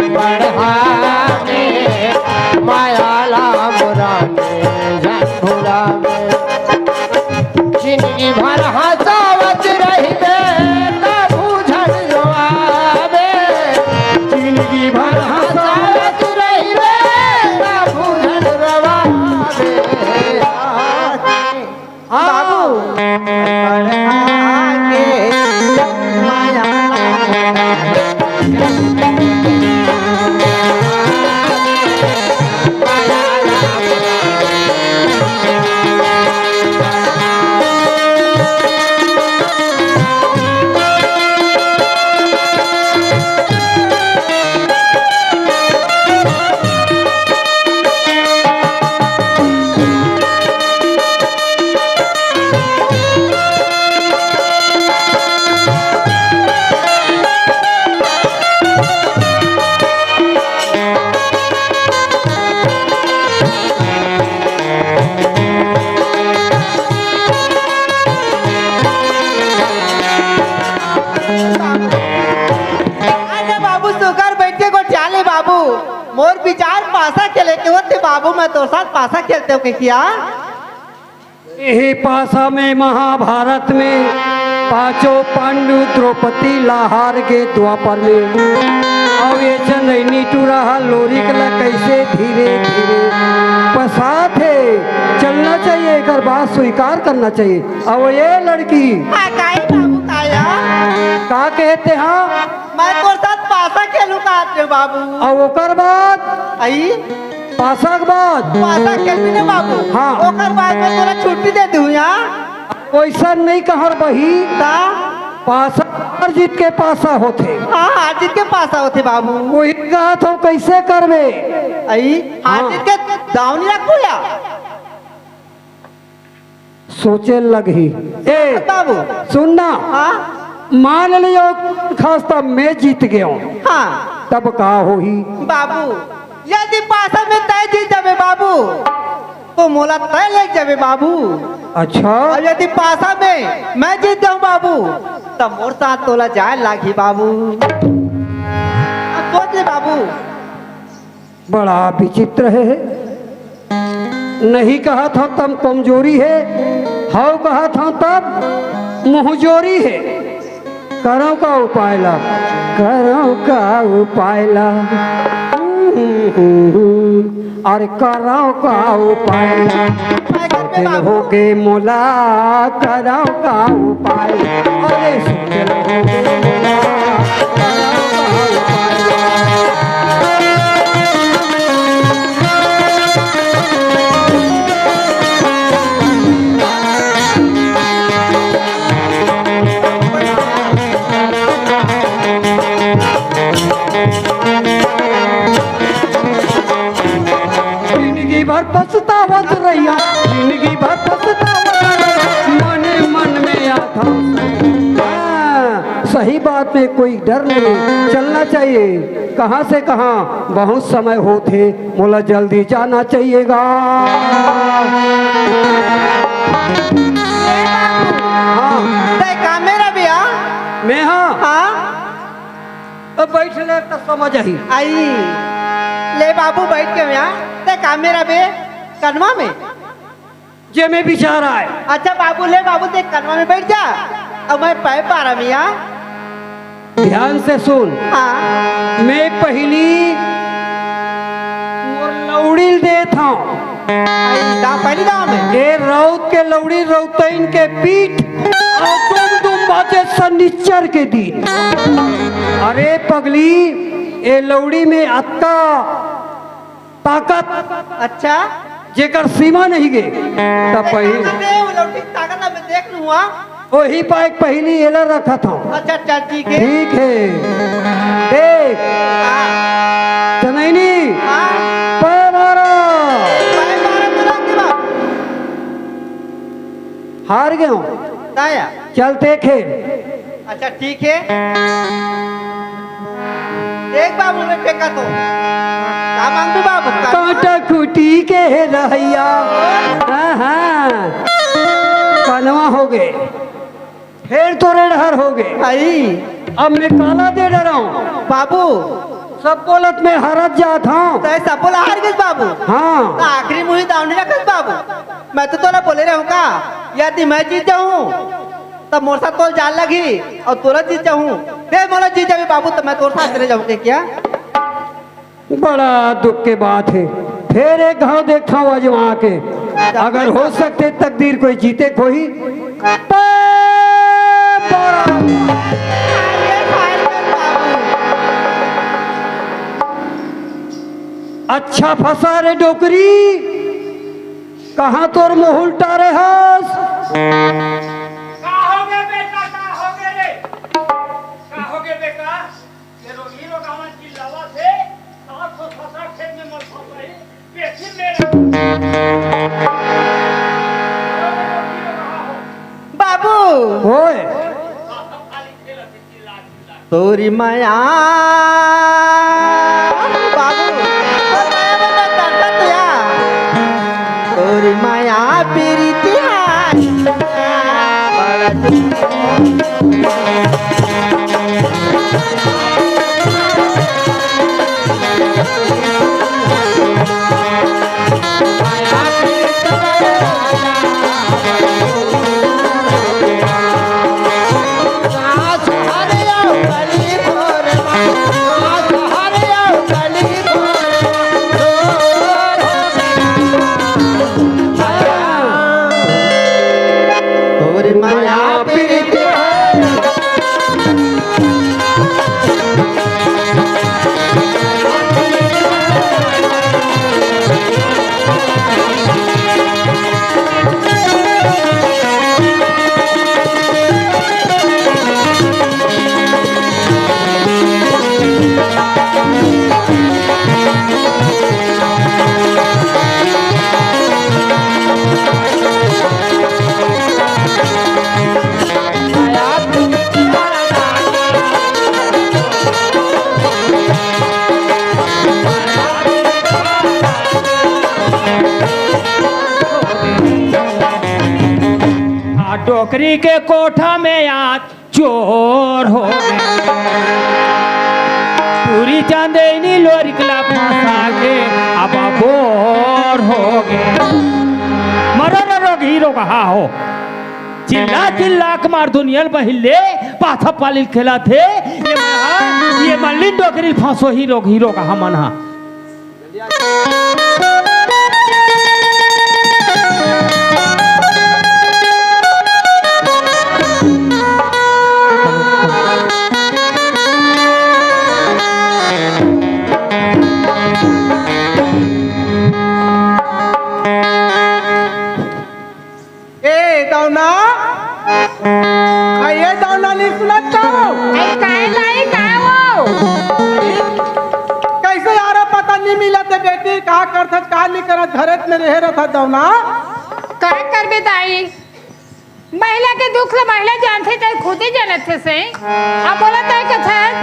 बढ़ा के माया ला मोरा के झंडूरा में। जिंदगी भर हंसावत रहिबे, तभू झन रोआबे। जिंदगी भर हंसावत रहिबे, तभू झन रोआबे। हाँ। बाबू। मोर विचार पासा खेले के होथे बाबू, मैं तोर साथ पासा खेलतेंव कहिके। एही पासा में महाभारत में पांचों पांडु द्रौपदी ला हार गे द्वापर में। अउ ये चंदैनी टूरा ह लोरिक ला कइसे धीरे धीरे पसात हे। चलना चाहिए, एकर बात स्वीकार करना चाहिए। अउ ये लड़की, हाँ, काहे बाबू, काया? का कहते हा? मैं तोर साथ पासा खेलूं कहत रेहेंव बाबू। अउ ओकर बाद? अई? पासा के बाद? पासा खेलबे ना बाबू। हाँ। ओकर बाद मैं तोला छुट्टी दे दूं यार। वइसन नइ कहंव बही। ता? पासा हार जीत के पासा होथे। हाँ, हार जीत के पासा होथे बाबू। वही कहत हंव, कइसे करबे? अई, हार हाँ। जीत के दाव नइ रखबो या? सोचे लगही। ए, बाबू। सुन ना। हाँ? मान लियो, खास तब मैं जीत गेंव। हाँ। तब का होही? बाबू, यदि पासा में तैं जीत जाबे बाबू, त मोला तैं ले जाबे बाबू। अच्छा। अउ यदि पासा में मैं जीत जाहूं बाबू, त मोर साथ तोला जाए लागही बाबू। अब सोच ले बाबू। बड़ा विचित्र हे। नहीं कहत हंव तब कमजोरी हे, हव कहत हंव तब मुंहजोरी हे। करंव का उपाय ला, करंव का उपाय ला, अरे करंव का उपाय ला। सोचेल होगे मोला, करंव का उपाय ला। अरे सोचेल होगे मोला, करंव का उपाय ला। जिंदगी भर पछतावत रहिया, जिंदगी भर पछतावत रहिया, मने मन में आता। हाँ, सही बात में कोई डर नहीं, चलना चाहिए। कहाँ से कहाँ, बहुत समय होत हे, मोला जल्दी जाना चाहिएगा। हाँ। तैं का मेरा बिया? मैं हाँ। हाँ। अब बैठ ले त समझ आही। आई। ले बाबू, बैठ के मैं, तैं का मेरा बे? कनवा में? जे में विचार आए। अच्छा बाबू, ले बाबू, तैं कनवा में बैठ जा, अउ मैं पै पारा में आ। ध्यान से सुन। हाँ। मैं पहिली मोर लौड़ी ल देत हंव। आई, दाव पहिली दाव में। ए रउत के लौड़ी, रउतइन के पीठ, अउ दुम दुम बाजे सनिच्चर के दिन। अरे पगली, ए लौड़ी में अतका ताकत, अच्छा। जेकर सीमा नहीं गे। त पही- दे, वो लौटी ताकत ला मैं देख लूँ, हाँ। ओही पाय पहिली एला रखत हंव। अच्छा, अच्छा, ठीक हे। ठीक हे। देख। हाँ। चंदैनी। हाँ। पै मारा। पै मारा तो रख दे बाबू। हार गेंव। दाया। चल तैं खेल। अच्छा, ठीक हे। देख बाबू, मैं फेंका तो। का मांगबे बाबू? का? कांटा खूंटी के हे रहइया। हाँ, हाँ। कनवा होगे। फेर तोर डहर होगे। आई। अब मैं काला दे डरंव। बाबू। सब बोलत मैं हारत जात हंव। तैं सब बोला हार गेस बाबू। हाँ। त आखिरी मुही दावनी रखस बाबू। मैं तो तोला बोले रहेंव का, यदि मैं जीत जाहूँ, त मोर साथ तोला जाए ल लगही, अउ तोला जीत जाहूँ, फेर मोला जीत जाबे बाबू, त मैं तोर साथ चले जाहूँ कहिके। बड़ा दुख के बात हे, फेर एक घांव देखथंव आजमा के, अगर हो सकथे तकदीर कोई जीते के होही। अच्छा फंसा रे डोकरी। कहाँ तोर मुँह उल्टा रे हस? का होगे बेटा, का होगे रे? का होगे बेटा? ये रो, ये रो गाँव चिल्लावत हे, सात सौ सत्तर खेत में मत फंसाई, बेटी मेरे। बाबू। ओए। तोरी मया, बाबू, तोर मया में मैं तरसत या। तोरी मया पीरितिया, बड़ा करी के कोठा में आज चोर हो गे। टूरी चांदेनी लोरिक ला फंसा के अब बोर हो गे। मरो न रोगही रोगहा हो। चिल्ला चिल्ला के मार दुनिया ल बहिल्ले, पाथा पालिल खेला थे। ये मन, ये मल्लिन डोकरी ल फंसो ही रोगही रोगहा मन हा। ए दौना, आ ये दौना नी सुनत का हो? अरे काय दाई, काय हो? कैसे यार पता नी मिलत हे बेटी, का करथस, का नी करत, घरेच में रहे रहत दौना। काय करबे दाई, महिला के दुख ल महिला जानथे, तैं खुदे जानत हे से। अब बोला तैं कथस,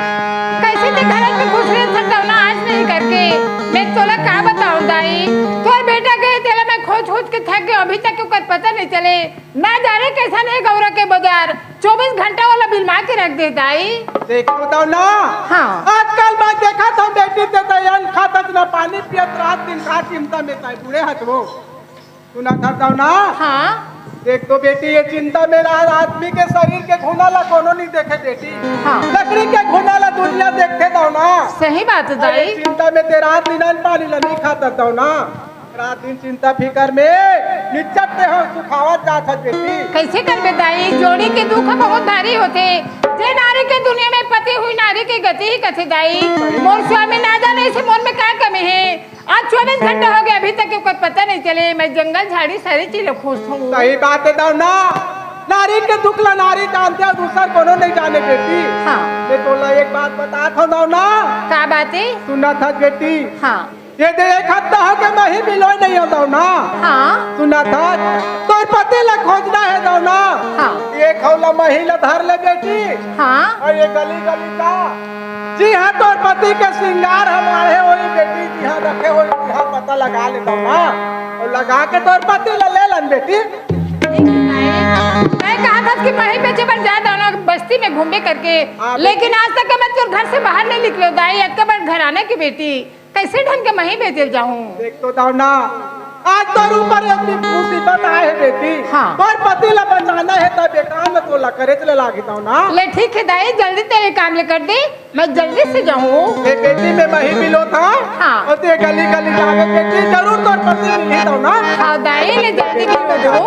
कैसे तैं घरेच में घुस रहे थस दौना आज नहीं करके। मैं तोला का बताऊं दाई, तोर बेटा गे तेला मैं खोज खोज के थक गेंव, अभी तक ओकर पता नहीं चले। ना जाने कैसन हे गौरा के बाजार, चौबीस घंटा वाला बिलमा के रख दे दाई। देखो दौना, हाँ। आजकल मैं देखत हंव बेटी, तैं तो अन्न खाथस ना पानी पियत, रात दिन का चिंता में तैं बूड़े हस वो। सुनत हस दौना? हाँ। देख तो बेटी, ये चिंता में रात आदमी के शरीर के घुना ला कोनो नहीं देखे बेटी। हाँ। लकड़ी के घुना ला दुनिया देखथे दौना। सही बात हे अरे दाई। चिंता में तैं रात दिन अन्न पानी ला नहीं खाथस दौना। रात दिन चिंता फिकर में निचट ते हो सुखावत जात हस बेटी। कैसे करबे दाई, जोड़ी के दुख बहुत भारी होथे। जे नारी के दुनिया में पति हुई नारी के गति ही कथे दाई। मोर स्वामी ना जाने से मोर में का कमी हे। आज चौबीस घंटा हो गे, अभी तक ओकर पता नहीं चले। मैं जंगल झाड़ी सारी चीज खोजत हंव। सही बात हे दौना, नारी के दुख ला नारी जानथे, दूसर कोनो नहीं जाने बेटी। हाँ। मैं तोला एक बात बतात हंव दौना। का बात हे? सुनत हस बेटी। हाँ। ये दे एक हफ्ता हो गे मही मिलोय नहीं हो दौना। हाँ। सुनत हस, तोर पति ला खोजना हे दौना। हाँ। ये खौला मही ला धर ले बेटी। हाँ। अउ ये गली गली का जिहां तोर पति के सिंगार हमारे होही बेटी, जिहां रखे होही तिहां पता लगा ले दौना। अउ लगा के तोर पति ला ले लन बेटी। मैं कहा था कि मही बेचे बर जा दौना बस्ती में घूमे करके, हाँ, लेकिन आज तक मैं तोर घर से बाहर नहीं निकलेंव दाई, अतका बड़ घराना की बेटी। कैसे ढंग के मही बेचे ल जाहूं? देख तो दौना, आज तोर ऊपर एक मुसीबत आए हे बेटी। हाँ। तोर पति ला बचाना हे त बेकार में तोला करेच ले लागी दौना। ले ठीक हे दाई, जल्दी तें ये काम ले कर दे, मैं जल्दी से जाहूं। ए बेटी मैं मही मिलोत हंव। हाँ। अउ तें गली गली जाबे बेटी, जरूर तोर पति मिलही दौना। हाँ दाई, ले जल्दी मिलो जाओ।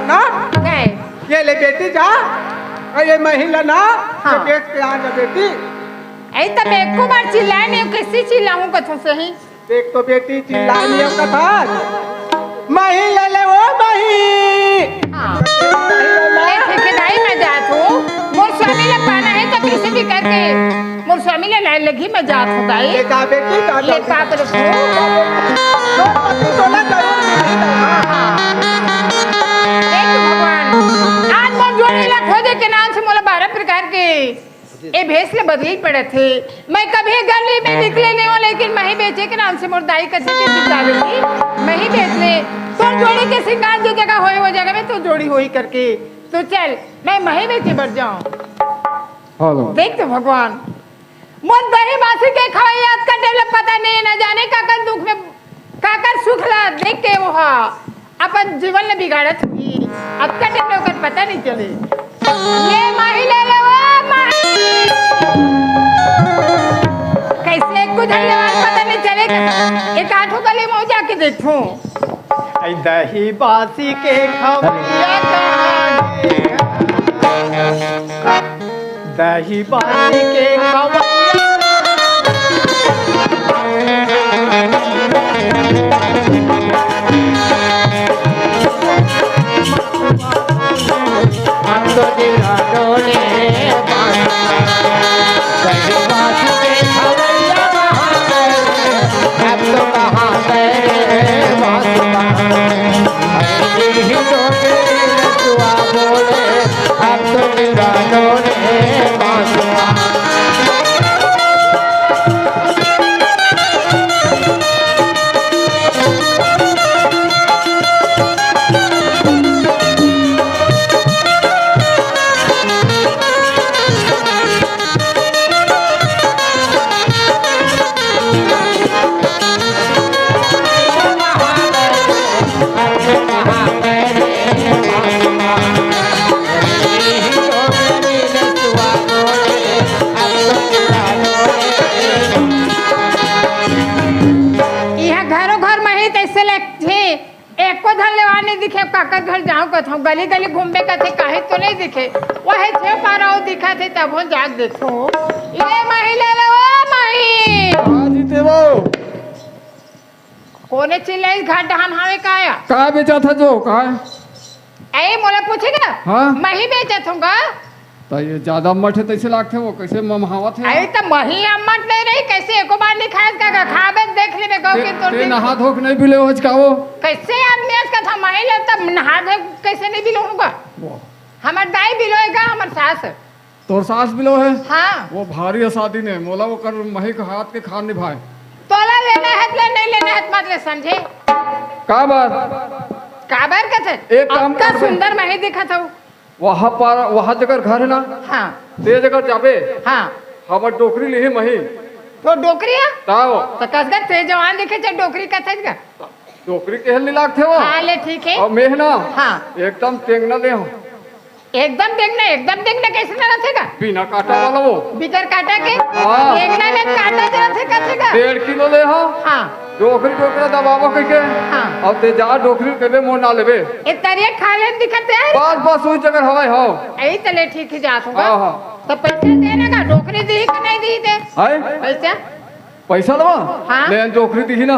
ना? गए। ये ले बेटी जा, अउ ये मही ला ना, हाँ। ये बेच के आ जा बेटी। अई त मैं एको बार चिल्लाए नहीं हंव, कैसे चिल्लाहूं कथों सही? देख तो बेटी, चिल्लाए नहीं हंव कथस। मही ले ले वो मही। हाँ। ले ठीक हे दाई, मैं जात हंव। मोर स्वामी ला पाना हे त कैसे भी करके मोर स्वामी ला लाए लगही, मैं जात हंव दाई। ले जा बेटी, जा, ले जा। पाप रखो। तोर पति तोला जरूर मिलही दौना। हाँ। देख भगवान, आज मोर जोड़ी ला खोजे के नाम से मोला बारह प्रकार के ए भेस ले बदले ल पड़त हे। मैं कभी गली में निकले नहीं हंव, लेकिन मही बेचे के नाम से मोर दाई कथे के तू जा बेटी, मही बेच ले। तोर जोड़ी के सिंगार जो जगह होए, वो जगह में तोर जोड़ी होही करके। तो चल, मैं मही बेचे बर जांव। हेलो। देख तो भगवान, मोर दही बासी के खवइया अतका time ले पता नहीं, न जाने काकर दुख में, काकर सुख ला देख के वो हा अपन जीवन ला बिगाड़त होही। अतका time ले ओकर पता नहीं चले। ले माही ले ले वो माही। कैसे कुछ धन्यवाद पता नहीं चले। एक आठों गली में जाके देखो। आई दही बासी के खवैया कहाँ गे? दही बासी के खवैया। हम तो दीवानों ने बांधा। दही बासी के खवैया कहाँ गए? अब तो कहाँ गए रे बांसुआ? अरे ही तो तेरे रसुआ बोले, अब तो दीवानों ने खेप काकर घर जाऊं कथों, गली गली घूमबे कथे, काहे तो नहीं दिखे। वहे छेव पारा वो दिखत हे, तब हो जाग देखो। ले माही ले ले, ओ माही। हाँ जीते वो। कोने चिल्लाई घर डहान हावे काया? का बेचत हस वो, का? ए, मोला पूछेगा? हाँ। मही बेचत हूँ गा। त ये ज्यादा अम्मट हे तइसे लागथे वो, कइसे ममहावत हे? अरे त मही अम्मट नहीं रही, कइसे एको बार नहीं खायस का, का खाबे देख लेबे, कहूँ ते, कि तोर ते दिन नहा धोक नहीं बिले होच का वो? कइसे आदमी आज का था मही ले, तब नहा धोक कइसे नहीं बिलो होगा? वो। हमर दाई बिलो हे का, हमर सास। तोर सास बिलो हे? हाँ। वो भारी असादी ने, मोला ओकर मही के हाथ के खार निभाए। तोला लेना हे त ले, नहीं लेना हे त मत ले, समझे? काबर? काबर कथे? एक काम अतका कर बे। सुंदर मही दिखत हूँ। वहाँ पर, वहाँ जेकर घर हे ना, हाँ। ते जेकर जाबे, हाँ। हमर डोकरी लिही मही। तो डोकरी हे? ताओ। तो कसगर ते जवान दिखे, चाहे डोकरी कथे का? डोकरी के हल नहीं लागथे वो। हाँ, ले ठीक हे। अउ मेह ना, हाँ। एकदम टेंगना ले हो। एकदम टेंगना, एकदम टेंगना कइसे ना रथे का? बिना कांटा वाला वो। बिगर कांटा के? हाँ। टेंगना में कांटा जरा थे कथे का? डेढ़ किलो ले हो। हाँ। डोकरी डोकरा दबाबो कहिके। हाँ। अउ ते जा डोकरी कबे मोर ना लेबे। ए तरिया खा ले दिखत हे। बस, बस, उही जगह हवय हो। ए तले ठीक ही जात होगा। हाँ, हाँ। तो पैसा दे ना का, डोकरी दी कि नहीं दी दे? हैं? पैसा? पैसा लवा? हाँ। ले डोकरी दी ही ना।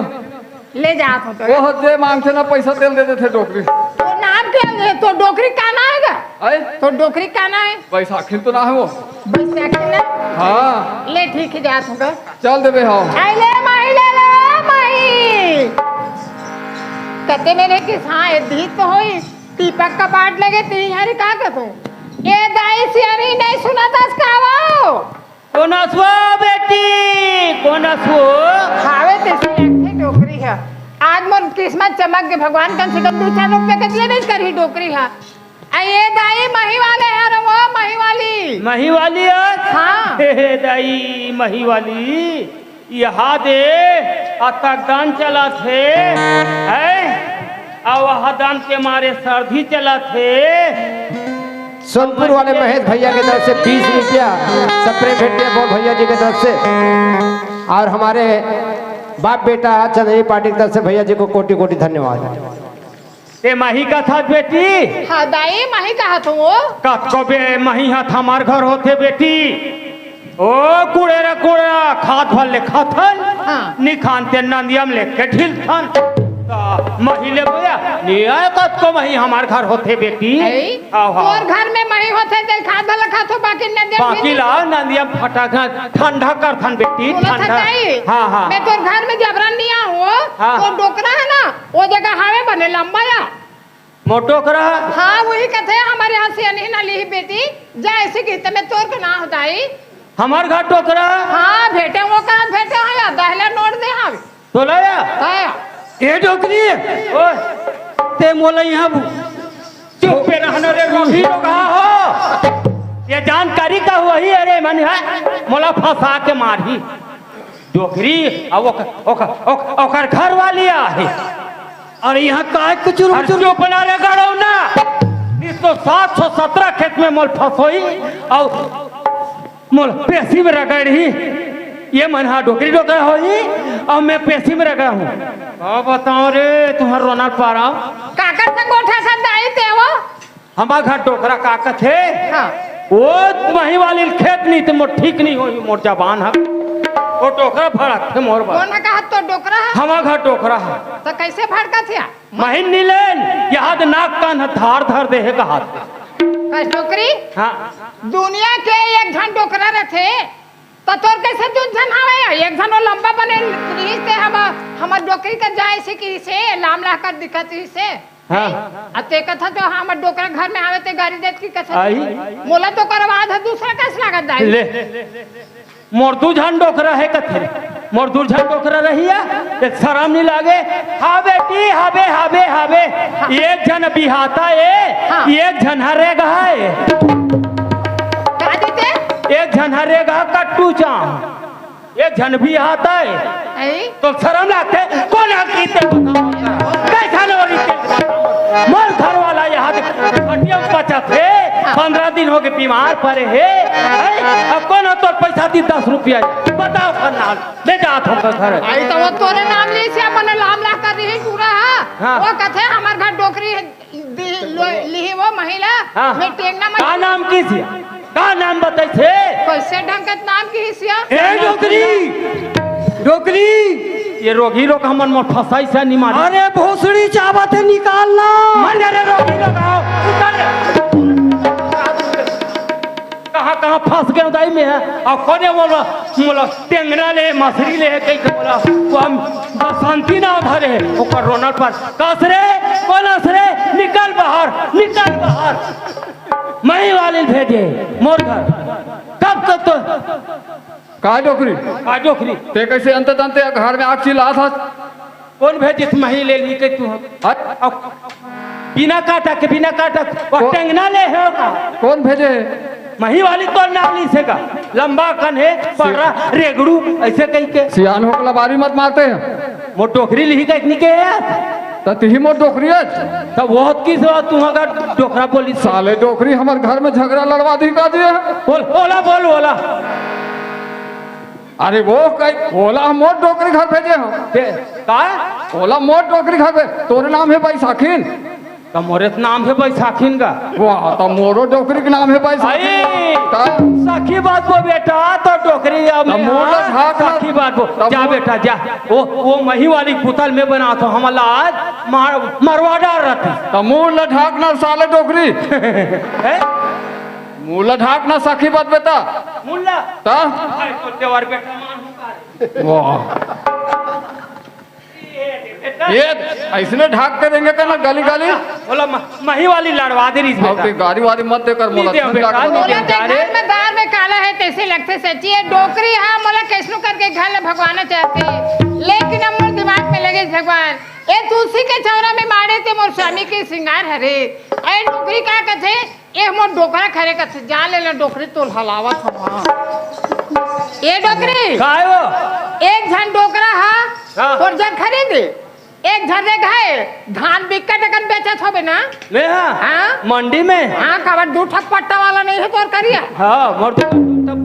ले जात हो तो। वो हद जे मांगथे ना पैसा तेल दे देथे डोकरी। तो नाम क्या है? तो डोकरी का ना हे गा? हैं? तो डोकरी का ना हे? बैसाखी तो ना हे वो। बैसाखी ना? हाँ। ले ठीक ही जात होगा। चल देबे, हाँ। आई ले माही, ले ले माही। कते मेरे किसान ए धी तो होई, दीपक का बाट लगे ती हरी का कथो। ए दाई सियारी नहीं सुनत हस का वो? कोन हस वो बेटी, कोन हस वो? हावे तइसे लगथे डोकरी ह। आज मोर किस्मत चमक गे भगवान, कम से कम दू चार रुपया के देबे करही डोकरी ह। आ ये दाई मही वाले हे रे वो, मही वाली। मही वाली हे? हाँ। हे, हे दाई मही वाली, यहाँ दे, अतक दान चलत हे, हैं? अउ वह दान के मारे सर्दी चलत हे। सोनपुर वाले महेश भैया के तरफ से बीस रुपया, सब प्रेम भेंट बोल भैया जी के तरफ से, और हमारे बाप बेटा चंद्रजी पाटिल की तरफ से भैया जी को कोटि कोटि धन्यवाद। ए मही कथस बेटी? हाँ दाई, मही कहत हूँ। कतको बे मही हथ हमार घर होथे बेटी। ओ कुड़े रे कुड़े, खात भर ले खाथन, हाँ। निखान ते नंदियम लेके ढिलथन। त मही ले बोया, निया कतको मही हमार घर होथे बेटी। अई, आओ, आओ। तोर घर में मही होथे, ते खात भर ले खाथो, बाकी नंदियम बाकी ढिल- ला नंदियम फटाक ठंडा करथन बेटी, बोला था ठंडा। दाई, हाँ, हाँ। मैं तोर घर में जबरन नहीं आऊँ, हाँ। तो डोकरा है ना, वो जगह हावे बने लंबा या। मोर डोकरा? हाँ, वही कथे, हमर यहाँ से नहीं ना लिही बेटी, जा ऐसे की तमे तोर के ना होताई। हमर घर डोकरा? हाँ, भेटे वो कहाँ भेटे हो या दहले नोट दे हम। तोला या? हाँ। ए डोकरी, ओए। ते मोला यहाँ बु-, चुप पे रहना रे, रोही लोग, हाँ हो। ये जानकारी का हुआ ही, अरे मन है, मोला फंसा के मारही। डोकरी, अब ओक-, ओक-, ओक-, ओकर घर वाली आहे। अरे यहाँ काय कुचुर अरे मुचुर? चुप ना रे गड़ौना। इस तो सात सौ सत्रह खेत में मोल फंसोई अउ मोल पेशी में रगड़ही। ये मन हा डोकरी डोकरा होई अउ मैं पेशी में रगड़ा हूँ। का बताओ रे, तुम्हार रोना पारा। काकर से गोठा से दाई तेवो? हमार घर डोकरा का कथे? हाँ। वो मही वाली खेत नहीं ते मोर ठीक नहीं होई, मोर जबान ह। वो डोकरा भड़कथे मोर बर। कोन कहा तो डोकरा ह? हमार घर डोकरा ह। तो कैसे भड़कत हे? महीन नहीं लेन, यहाँ दे नाक कान ह धार धर दे हे कहा थे। कस डोकरी? हाँ। दुनिया के एक झन डोकरा रथे, त तोर कैसे दू झन हवे? एक झन वो लंबा बने रिहिस ते हम, हमर डोकरी कर जाए से कि से लाम लाह कर दिखत रिहिस से। हाँ। आ ते कथा तो हमर डोकरा घर में आवे ते गाड़ी देत की कथा। आई। मोला तो करवा दे दूसरा कस लागत दाई। ले। मोर दू झन डोकरा हे कथे। मोर दू झन डोकरा रहिया, ते शरम नहीं लागे। हाँ बेटी, हाबे, हाबे, हाबे। एक झन बिहाता ए, हाँ। एक झन हरे गहा ए। का देते? एक झन हरे गहा कट्टू चा। एक झन भी आता है। हैं? तो शरम लागथे, कोन हकीकत बताओ? कैसा नोरी के बताओ? मोर घर वाला यहाँ दे खटिया में पचत हे, हाँ। पन्द्रह दिन हो गए बीमार पड़े हे, हैं? अब कोन हो तोर पैसा दी दस रुपया? बताओ खन्ना, ले जात हो घर। आई तो वो तोरे नाम ले से अपन लाम ला कर रही पूरा है। हाँ। वो कथे हमार घर डोकरी है। लो, लिही वो महिला, हाँ। मैं टेंगना मत का नाम किहिस या? का नाम बताइस हे? कैसे ढंग के नाम किहिस या? ए डोकरी, डोकरी। ये रोगी लोग हमन मोर फंसाइस हे, निमार। अरे भोसड़ी चाबत हे, निकाल ना। मन रे रोगी लोग, आओ, उतर। कहाँ कहाँ फंस गेंव दाई मैं ह। अउ कोने मोला, मोला टेंगना ले, मछरी ले कहिके मोला, वो हम बसंती नाव धरे हे, ओकर रोनल पर। कस रे, कोन अस रे, निकल बाहर, निकल बाहर। महिवाली भेजे मोर घर। कब तक तो का डोकरी? का डोकरी? ते कइसे अंत तंत घर में आग चिल्लात हस? कोन भेजिस महिवाली के तू? हट। अब बिना काटा के, बिना काटा के, वो को-, टेंगना ले हे का? कोन भेजे हे? महिवाली तोर नाम लिस हे का? लंबा कन हे, पर्रा, रेगड़ू, अइसे कहिके। सियान हो के लबारी मत मारते हैं। मोर डोकरी लिही कहिके नइ कहे हे? त तिही मोर डोकरी हस। त वो किस हो तू अगर डोकरा बोलिस? साले डोकरी हमर घर में झगड़ा लड़वा दिही का जी। बोल, ओला बोल, ओला। अरे वो कही, ओला मोर डोकरी घर भेजे हो। के, का? ओला मोर डोकरी घर भेजे, तोरे नाम हे बैसाखिन। त मोरे त नाम हे बैसाखिन का। वाह, त मोरो डोकरी के नाम हे बैसाखिन। आई, का? सखी बात वो बेटा, तो डोकरी अब त मोर ला हाँ, ढाक ना। सखी बात वो। त जा मोर बेटा, जा। वो, वो महिवाली पुतल में बना तो हमला आज मार, मरवा डार रहती। त मोर ला ढाक ना साले डोकरी। हैं? मुँह ला ढाक ना सखी बात बेटा। मुल्ला। त? भाई तो देवर बेटा मान हूँ का। वाह। ये बेटा। ये अइसने ढाक के देंगे का ना गाली गाली। बोला म-, महिवाली लड़वा दे रही अब बेटा। ते गाली वाली मत देकर नहीं मोला दे ठंड बेटा, लाग नहीं मोला दे। ते घर में दार में काला हे, तइसे लगथे सच्ची। ये डोकरी हा, मोला कइसनो करके घर ले भगवाना चाहथे। लेकिन अब मोर दिमाग में लगे भगवान, ए तुलसी के चौरा में माड़े ते मोर स्वामी के सिंगार हरे। ए डोकरी का कथे, ए मोर डोकरा खरे कथे, जा ले ले डोकरी तोल हलावत हवा। ए डोकरी। काय वो? एक झन डोकरा हा, हाँ। तोर जग खरीदे। एक झन रे घाय, धान बिक्कट अकन बेचत होबे ना? मैं हाँ? हाँ? मंडी में? हाँ, काबर दू ठक पट्टा वाला नहीं हे तोर करिया? हाँ, मोर दू,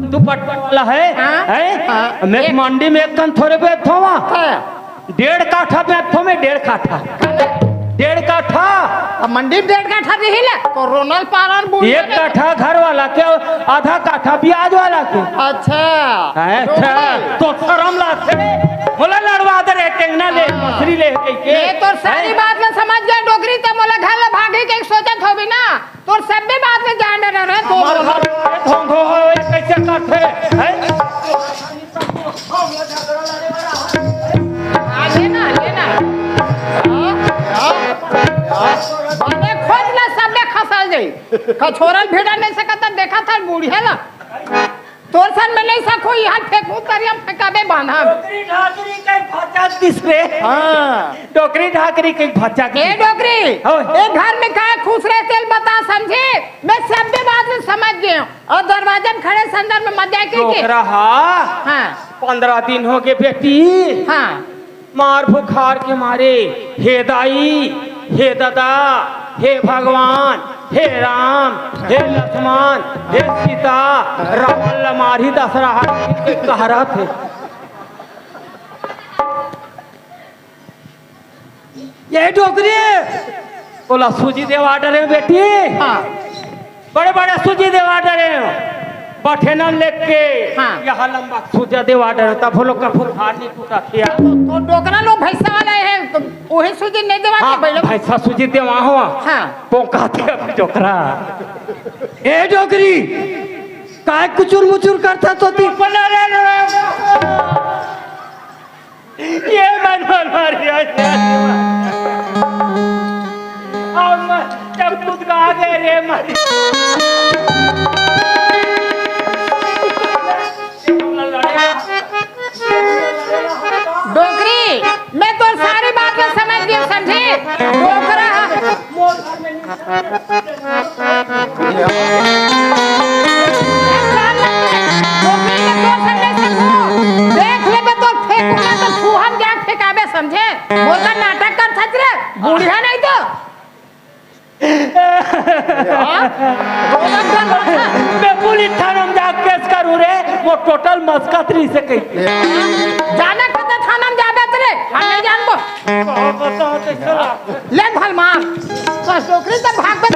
दू पट्टा वाला हे, हाँ? हे? हाँ। मैं एक मंडी में एक कन थोरे बेचत हवा। हाँ। डेढ़ काठा बेचत हवा मैं, डेढ़ काठा। काले? डेढ़ काठा। अब मंडी में डेढ़ काठा दिही ला, तो रोनल पालन बुढ़िया एक ने काठा घर वाला के, आधा काठा ब्याज वाला के। अच्छा। अच्छा, डोकरी। तो शरम लागथे। मोला लड़वा दे रे, टेंगना ले, हाँ। मछरी ले, कहिके। ये तो सारी हैं? बात मैं समझ गया, डोकरी, त मोला घर ला भागे के सोचत होबे ना, तोर सब्बे बात में जान डर रहे, तो हमार घर में धोंधो हो, ये कैसे करथे, हैं? आगे ना, आगे ना। हाँ, हाँ, हाँ। बने खोज ना, सब्बे खसल जाई। कछोरल भिड़ा नहीं सकत, देखा था बुढ़िया ला। तोर सन में नहीं सको, यहाँ फेंकू तरिया फेंकाबे बांधा। डोकरी ढाकरी के भचा दिस रे। हाँ। डोकरी ढाकरी के भचा ए दिस। डोकरी, हाँ। ए घर में काहे खुश रहे तेल बता समझे? मैं सब्बे बात में समझ गए हूँ। और दरवाजे में खड़े संदर में मत जाए के। डोकरा हा। हाँ। पंद्रह दिन हो गए बेटी। हाँ। मार बुखार के मारे, हे दाई, हे दादा, हे भगवान, हे राम, हे लक्ष्मण, हे सीता, रावण ला मारही दशहरा के कहरत हे। ये डोकरी, ओला सूजी देवा डरे बेटी। हाँ। बड़े बड़े सूजी देवा डरे हो। बठेना लेके हाँ। यहाँ लंबा सूजा देवा डरे, तब वो लोग का फुफार नहीं टूटा किया। तो, तो डोकरा लोग भैंसा वाला है, तो वही सूजी नहीं देवा हाँ, के पहले। भैंसा सूजी देवा हो। हाँ। पोका दे अभी डोकरा। ए डोकरी, काय कुचुर मुचुर करता तो ती? बोला रे, रे, रे। ये मन मन मारी आज। अब मैं जब खुद का आगे रे मारी। डोकरी, मैं तो सारी बात में समझ गई, समझे? डोकरा। डोकरी के दोसर नहीं सकूं। देख लेबे तो फेंकू ना तो छुहम जा फेंकाबे समझे। मोर का नाटक कर सच रे। बुढ़िया नहीं तो। हाँ? रोनक धन रखा। मैं पुलिस थाना में जा केस करूं रे। वो टोटल मस्कत रही से कही। जाना कते थाना में जाबे रे। हम नहीं जानबो। कहाँ बताओ तो चला। ले भलमान, बस डोकरी तो भाग बस।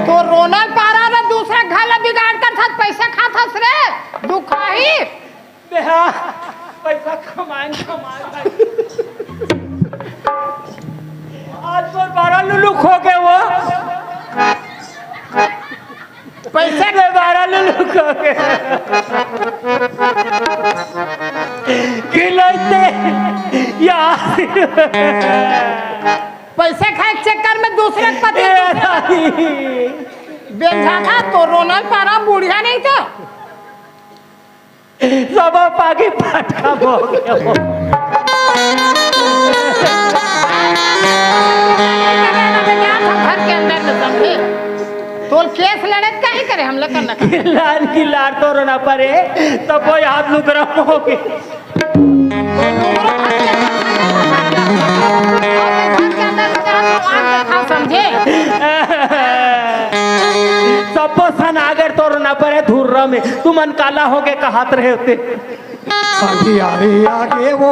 तो रोनल पारा रे दूसरा घर ला बिगाड़ कर साथ पैसा खात हस रे, दुखाही। बेहा, पैसा कमाए, कमाए, भाई। आज तोर बारा लुलु खो गे वो। पैसा के बारा लुलु खो गे। खिलौते यार। पैसे खाए के चक्कर में दूसरे के पति ए रानी। बेंझा था तो रोनल पारा बुढ़िया नहीं था। सब पागी पाटका बोल गया वो। घर के अंदर में समझे। तोल केस लड़त काहे करे हम लोग करना का? लार की लार तो रोना पड़े, तब वो याद लुकरा होगी। घर के अंदर में जाओ तो आग दिखाओ, समझे? सबो सनागर तोर न परे धुर्रा में, तुमन काला होके कहात रहे होते। अंधियारी आगे वो।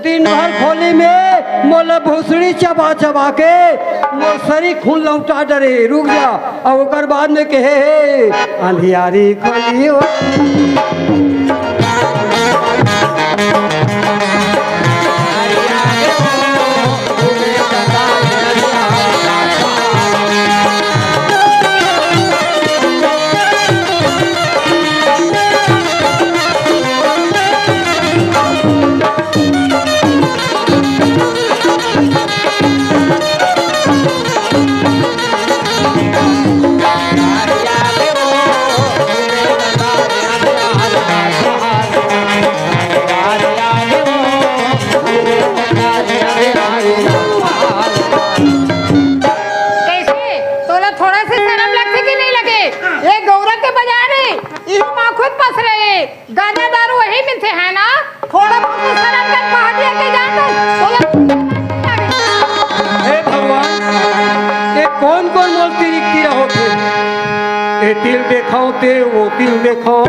दिन भर खोली में मोला भोसड़ी चबा चबा के मोर सरी खून लौटा डरे। रुक जा, अउ ओकर बाद में कहे हे, अंधियारी खोली हो। कैसे? तोला थोड़ा से शर्म लगथे कि नहीं लगे? ये गौरा के बाजार है, इही माँ खुद पस रहे। गांजा दारू वही मिलथे है ना? थोड़ा बहुत तो शर्म कर, पहाटिया के जान दे। तोला हे भगवान, ये कौन कौन मोल तिरिक तिरा होथे? ये तिल देखाओ ते, वो तिल देखाओ।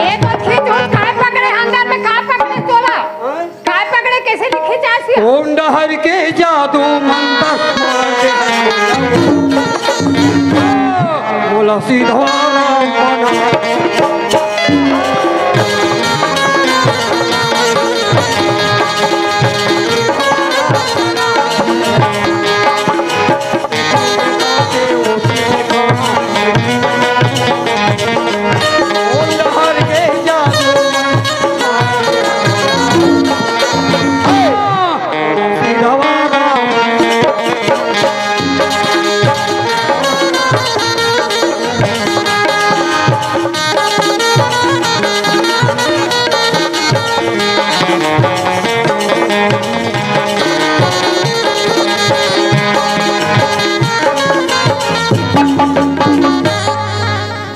ये तो खींच उठ, काय पकड़े अंदर में, काय पकड़े तोला? हाँ? काय पकड़े, कैसे लिखे चाहती है? ओम डहर के जादू मंतर मार दे। बोला सीधा राम बना।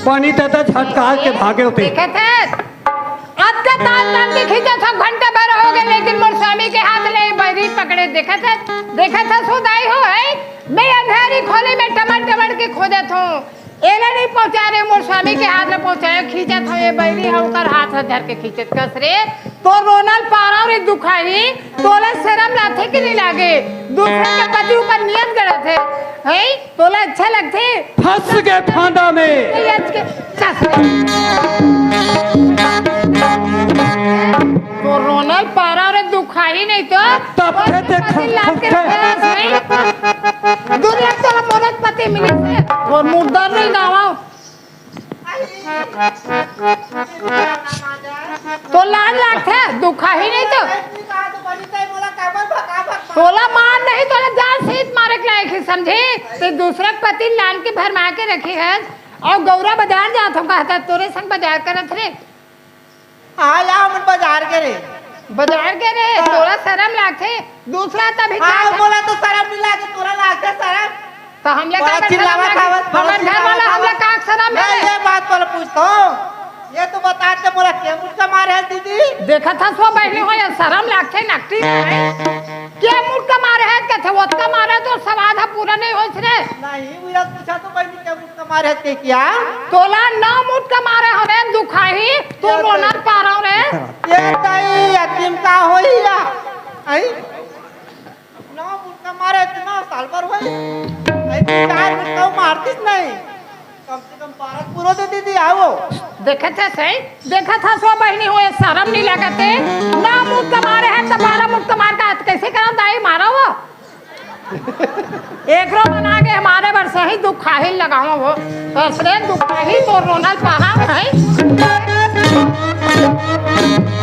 पानी तता झटकार के भागे होते। देखत हस? अतका तान तान के खींचत हस, घंटा भर हो गए, लेकिन मोर स्वामी के हाथ ले बैरी पकड़े। देखत हस? देखत हस, सुदाई हो है? मैं अंधेरी खोली में टमड़ टमड़ के खोजत हूँ। एला नहीं पहुंचा रे, मोर स्वामी के हाथ में पहुंचायो, खींचत हवे बैरी ह, ओकर हाथ ह धर के खींचत कस रे। तो रोनल पारा रे दुखाही, तोला शरम लाथे कि नहीं लागे? दूसरे के पति ऊपर नियत गड़त हे, हैं? तोला अच्छा लगथे? फंस के फांदा में। ये आज के चस। तो रोनल पारा रे दुखाही नहीं तो। तब और थे ते पति लात के खा-, रखे हस नहीं। दुनिया चलो मोरत पति मिले से। और मुर्दा नहीं गावा। तो लाज लागथे, दुखाही नहीं तो। तोला मार नहीं, तोला जान सीत मारे के लायक ही समझे। ते दूसरा के पति लान के भरमा के रखे है, अउ गौरा बाजार जात हो कहता, तोरे संग बाजार करत रे। हाँ, या हमन बाजार के रे। बाजार के रे, हाँ। तोला शरम लागथे, दूसरा तभी हाँ, का मोला तो शरम नहीं लागे, तोला लागथे शरम। तो हमला का बड़ा शरम चिल्लावत लागे? हवस, बड़ा हमर घर चिल्लावत वाला हमला हवस। का शरम मैं है? ये बात तोला पूछता हूँ, ये तो बता दे मोला के मुटका मारे है दीदी? देखत हस वो बहिनी हो, ये शरम लागथे नकटी है। के मुटका मारे है, कथे ओतका मारे तो सवाद ह पूरा नहीं होइस रे। नहीं, मेरा पूछा तो बहिनी के मुटका मारे है के क्या? तोला नौ मुटका मारे हवे दुखाही, तो ये रोना तो पारा रे। ये ताई अतिम का होई या? आई? नौ मुटका मारे इतना साल भर होई। आई तू चार मुटका मारतीस नहीं। कम से कम बारह पूरो दे दीदी, आओ। देखत हस सही, देखत हस वो बहिनी हो, ये शरम नहीं लगते। नौ मुटका मारे है तो बारह मुटका मार का हाथ कैसे करो दाई मारो वो। एकरो मन आगे हमारे बर सही दुखाही लगाओ वो। असरे दुखाही तो रोनल पहाड़ है।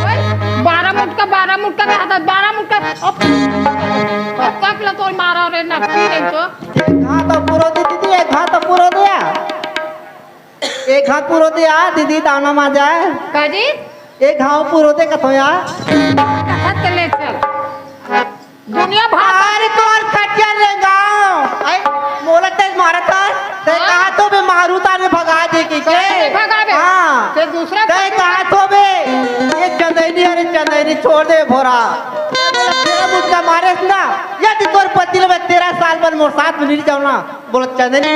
ओए, बारह मुटका, बारह मुटका का हाथ, बारह मुटका। अब तक ला तो मारा रे नकटी नहीं तो। एक हाथ पूरो दे दीदी, एक हाथ पूरो दिया। एक हाथ पूरो दिया दीदी, दाना मा जाए। का जी? एक हाथ पूरो दे कथो यार। कथा चले चल। दुनिया भार अरे तोर खटिया ले गाँव। आई, मोला तेज मारा था। ते हाँ? कहा तो बे मारू तार में भगा दे के। तो के? नहीं भगावे। हाँ। ते दूसरा ते पति कहा तो बे, ये चंदैनी, अरे चंदैनी छोड़ दे भोरा। तेरा मुटका मारे ना। यदि तोर पति ले मैं तेरह साल बाद मोर साथ में नहीं जाऊँ ना, बोलो चंदनी।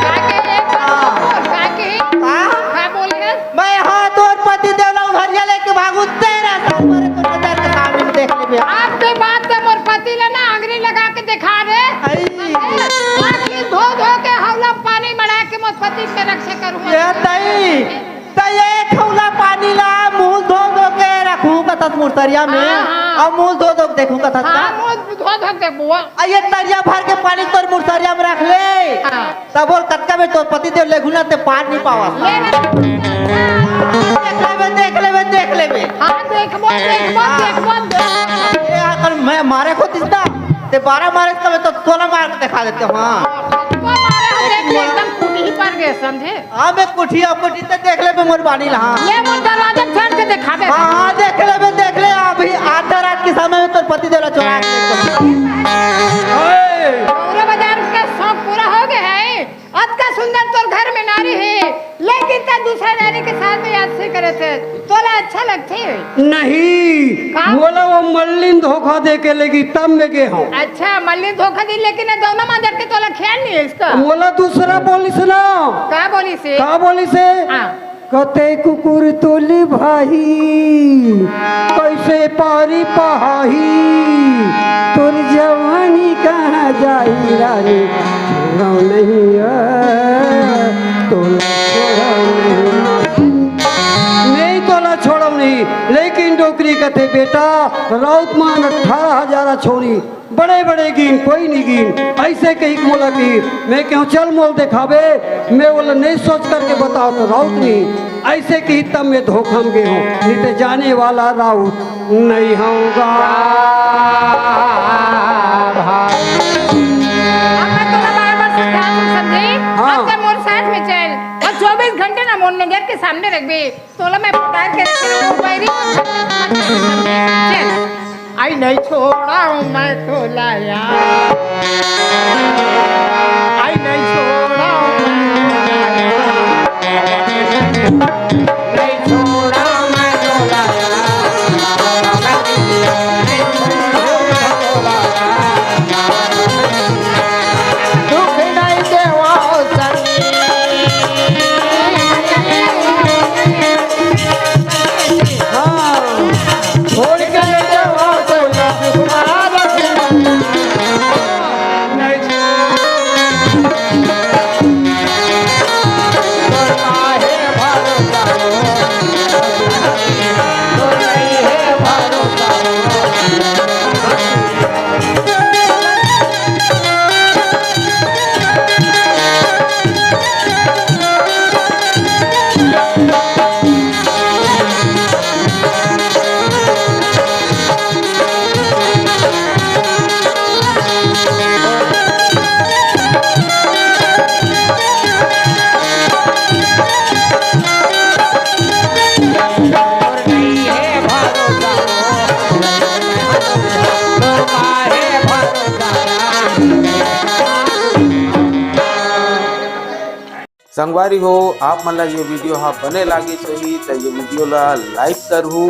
काके एक बात हाँ। बोल, काके? हाँ? का बोले? मैं हाँ तोर पति देव ला उधरिया लेके भागू, तेरा साल मरे तो नजर के सामने में देख लेबे। आपके बात से मोर पति ले ना आंगरी लगा के दिखा दे। आई। आंखी धो धो के हौला पानी मड़ा के मोर पति के रक्षा करूंगा। ये तई। त एक हौला पानी ला मुंह धो धो के रखहूं कथस मुसरिया में, हाँ, हाँ। अउ मुंह धो धो के देखहूं कथस का? हाँ, मुंह धो धो के देखबो। अउ ये तरिया भर के पानी तोर मुसरिया में रख ले। हाँ। त बोल कतका बेर तोर पति देव लेगहूं ना ते पार नहीं पावस। ले ना। देख लेबे, देख लेबे, देख लेबे। हाँ, देखबो, देखबो, हाँ। देखबो, देखबो। ये अगर मैं मारे को दिसता, ते बारह मारे का मैं तो सोलह मार के दिखा देते हूँ, हाँ। वो मारे हम देख ले, एकदम कुटी ही पड़ गए, समझे? हाँ, मैं कुटिया, कुटी ते देख लेबे मोर बानी ला, हाँ। ले मोर दरवाजा फाड़ के दिखा दे। हाँ, हाँ, देख लेबे, देख ले, अभी आधा रात के समय में तोर पति देव ला चोरा के लेके चला। ओए! गौरा बाजार के शौक पूरा हो गया है। अतका सुंदर तोर घर में नारी है, लेकिन ते दूसरा नारी के साथ में याद से करे थे, तोला अच्छा लगथे? नहीं, का? मोला वो मल्लिन धोखा दे के लेगी, तब मैं गे हूँ। अच्छा, मल्लिन धोखा दी, लेकिन ये दोनों मांजर के तोला ख्याल नहीं है इसका? मोला दूसरा बोलिस ना। का बोलिस हे? का बोलिस हे? हाँ। कते कुकुर तोली भाई, कैसे पारी पहाही, तोर जवानी कहाँ जाई रानी, छोड़ो नहीं, आ, तोला छोड़ो नहीं। नहीं तोला छोड़ो नहीं, लेकिन डोकरी कथे बेटा, राउत मान अठारह हजार छोरी, बड़े बड़े गीन, कोई नहीं गीन, ऐसे कही मोला कही। मैं कहूँ चल मोल दिखावे, मैं बोला नहीं सोच करके बताओ तो राउत नहीं, ऐसे कही तब मैं धोखा में गए हूँ, नहीं तो जाने वाला राउत नहीं होगा। अब मैं तोला बार बार समझा तू समझे, हाँ। अब ते मोर साथ में चल, और चौबीस घंटे ना मोर नजर के सामने रखबे। तोला मैं पुकार के रखे रहूं, बैरी। चल। आई नहीं छोड़ा हूँ मैं तोला यार। आई नहीं छोड़ा हूँ मैं तोला यार। नहीं छोड़ा हूँ मैं तोला यार। दुख नहीं देवा सनी। हाँ, छोड़ के ले जाओ तो ना तुम्हारा नहीं। काहे भरोसा संगवारी हो, आप मन ला ये video हा बने लागिस होही त ये video ला like करहू,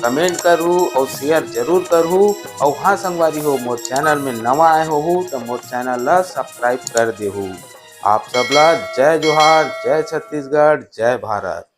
comment करहू और share जरूर करहू। और हाँ संगवारी हो, मोर channel में नवा आए होहू त मोर channel ला subscribe कर देहू। आप सब ला जय जोहार, जय छत्तीसगढ़, जय भारत।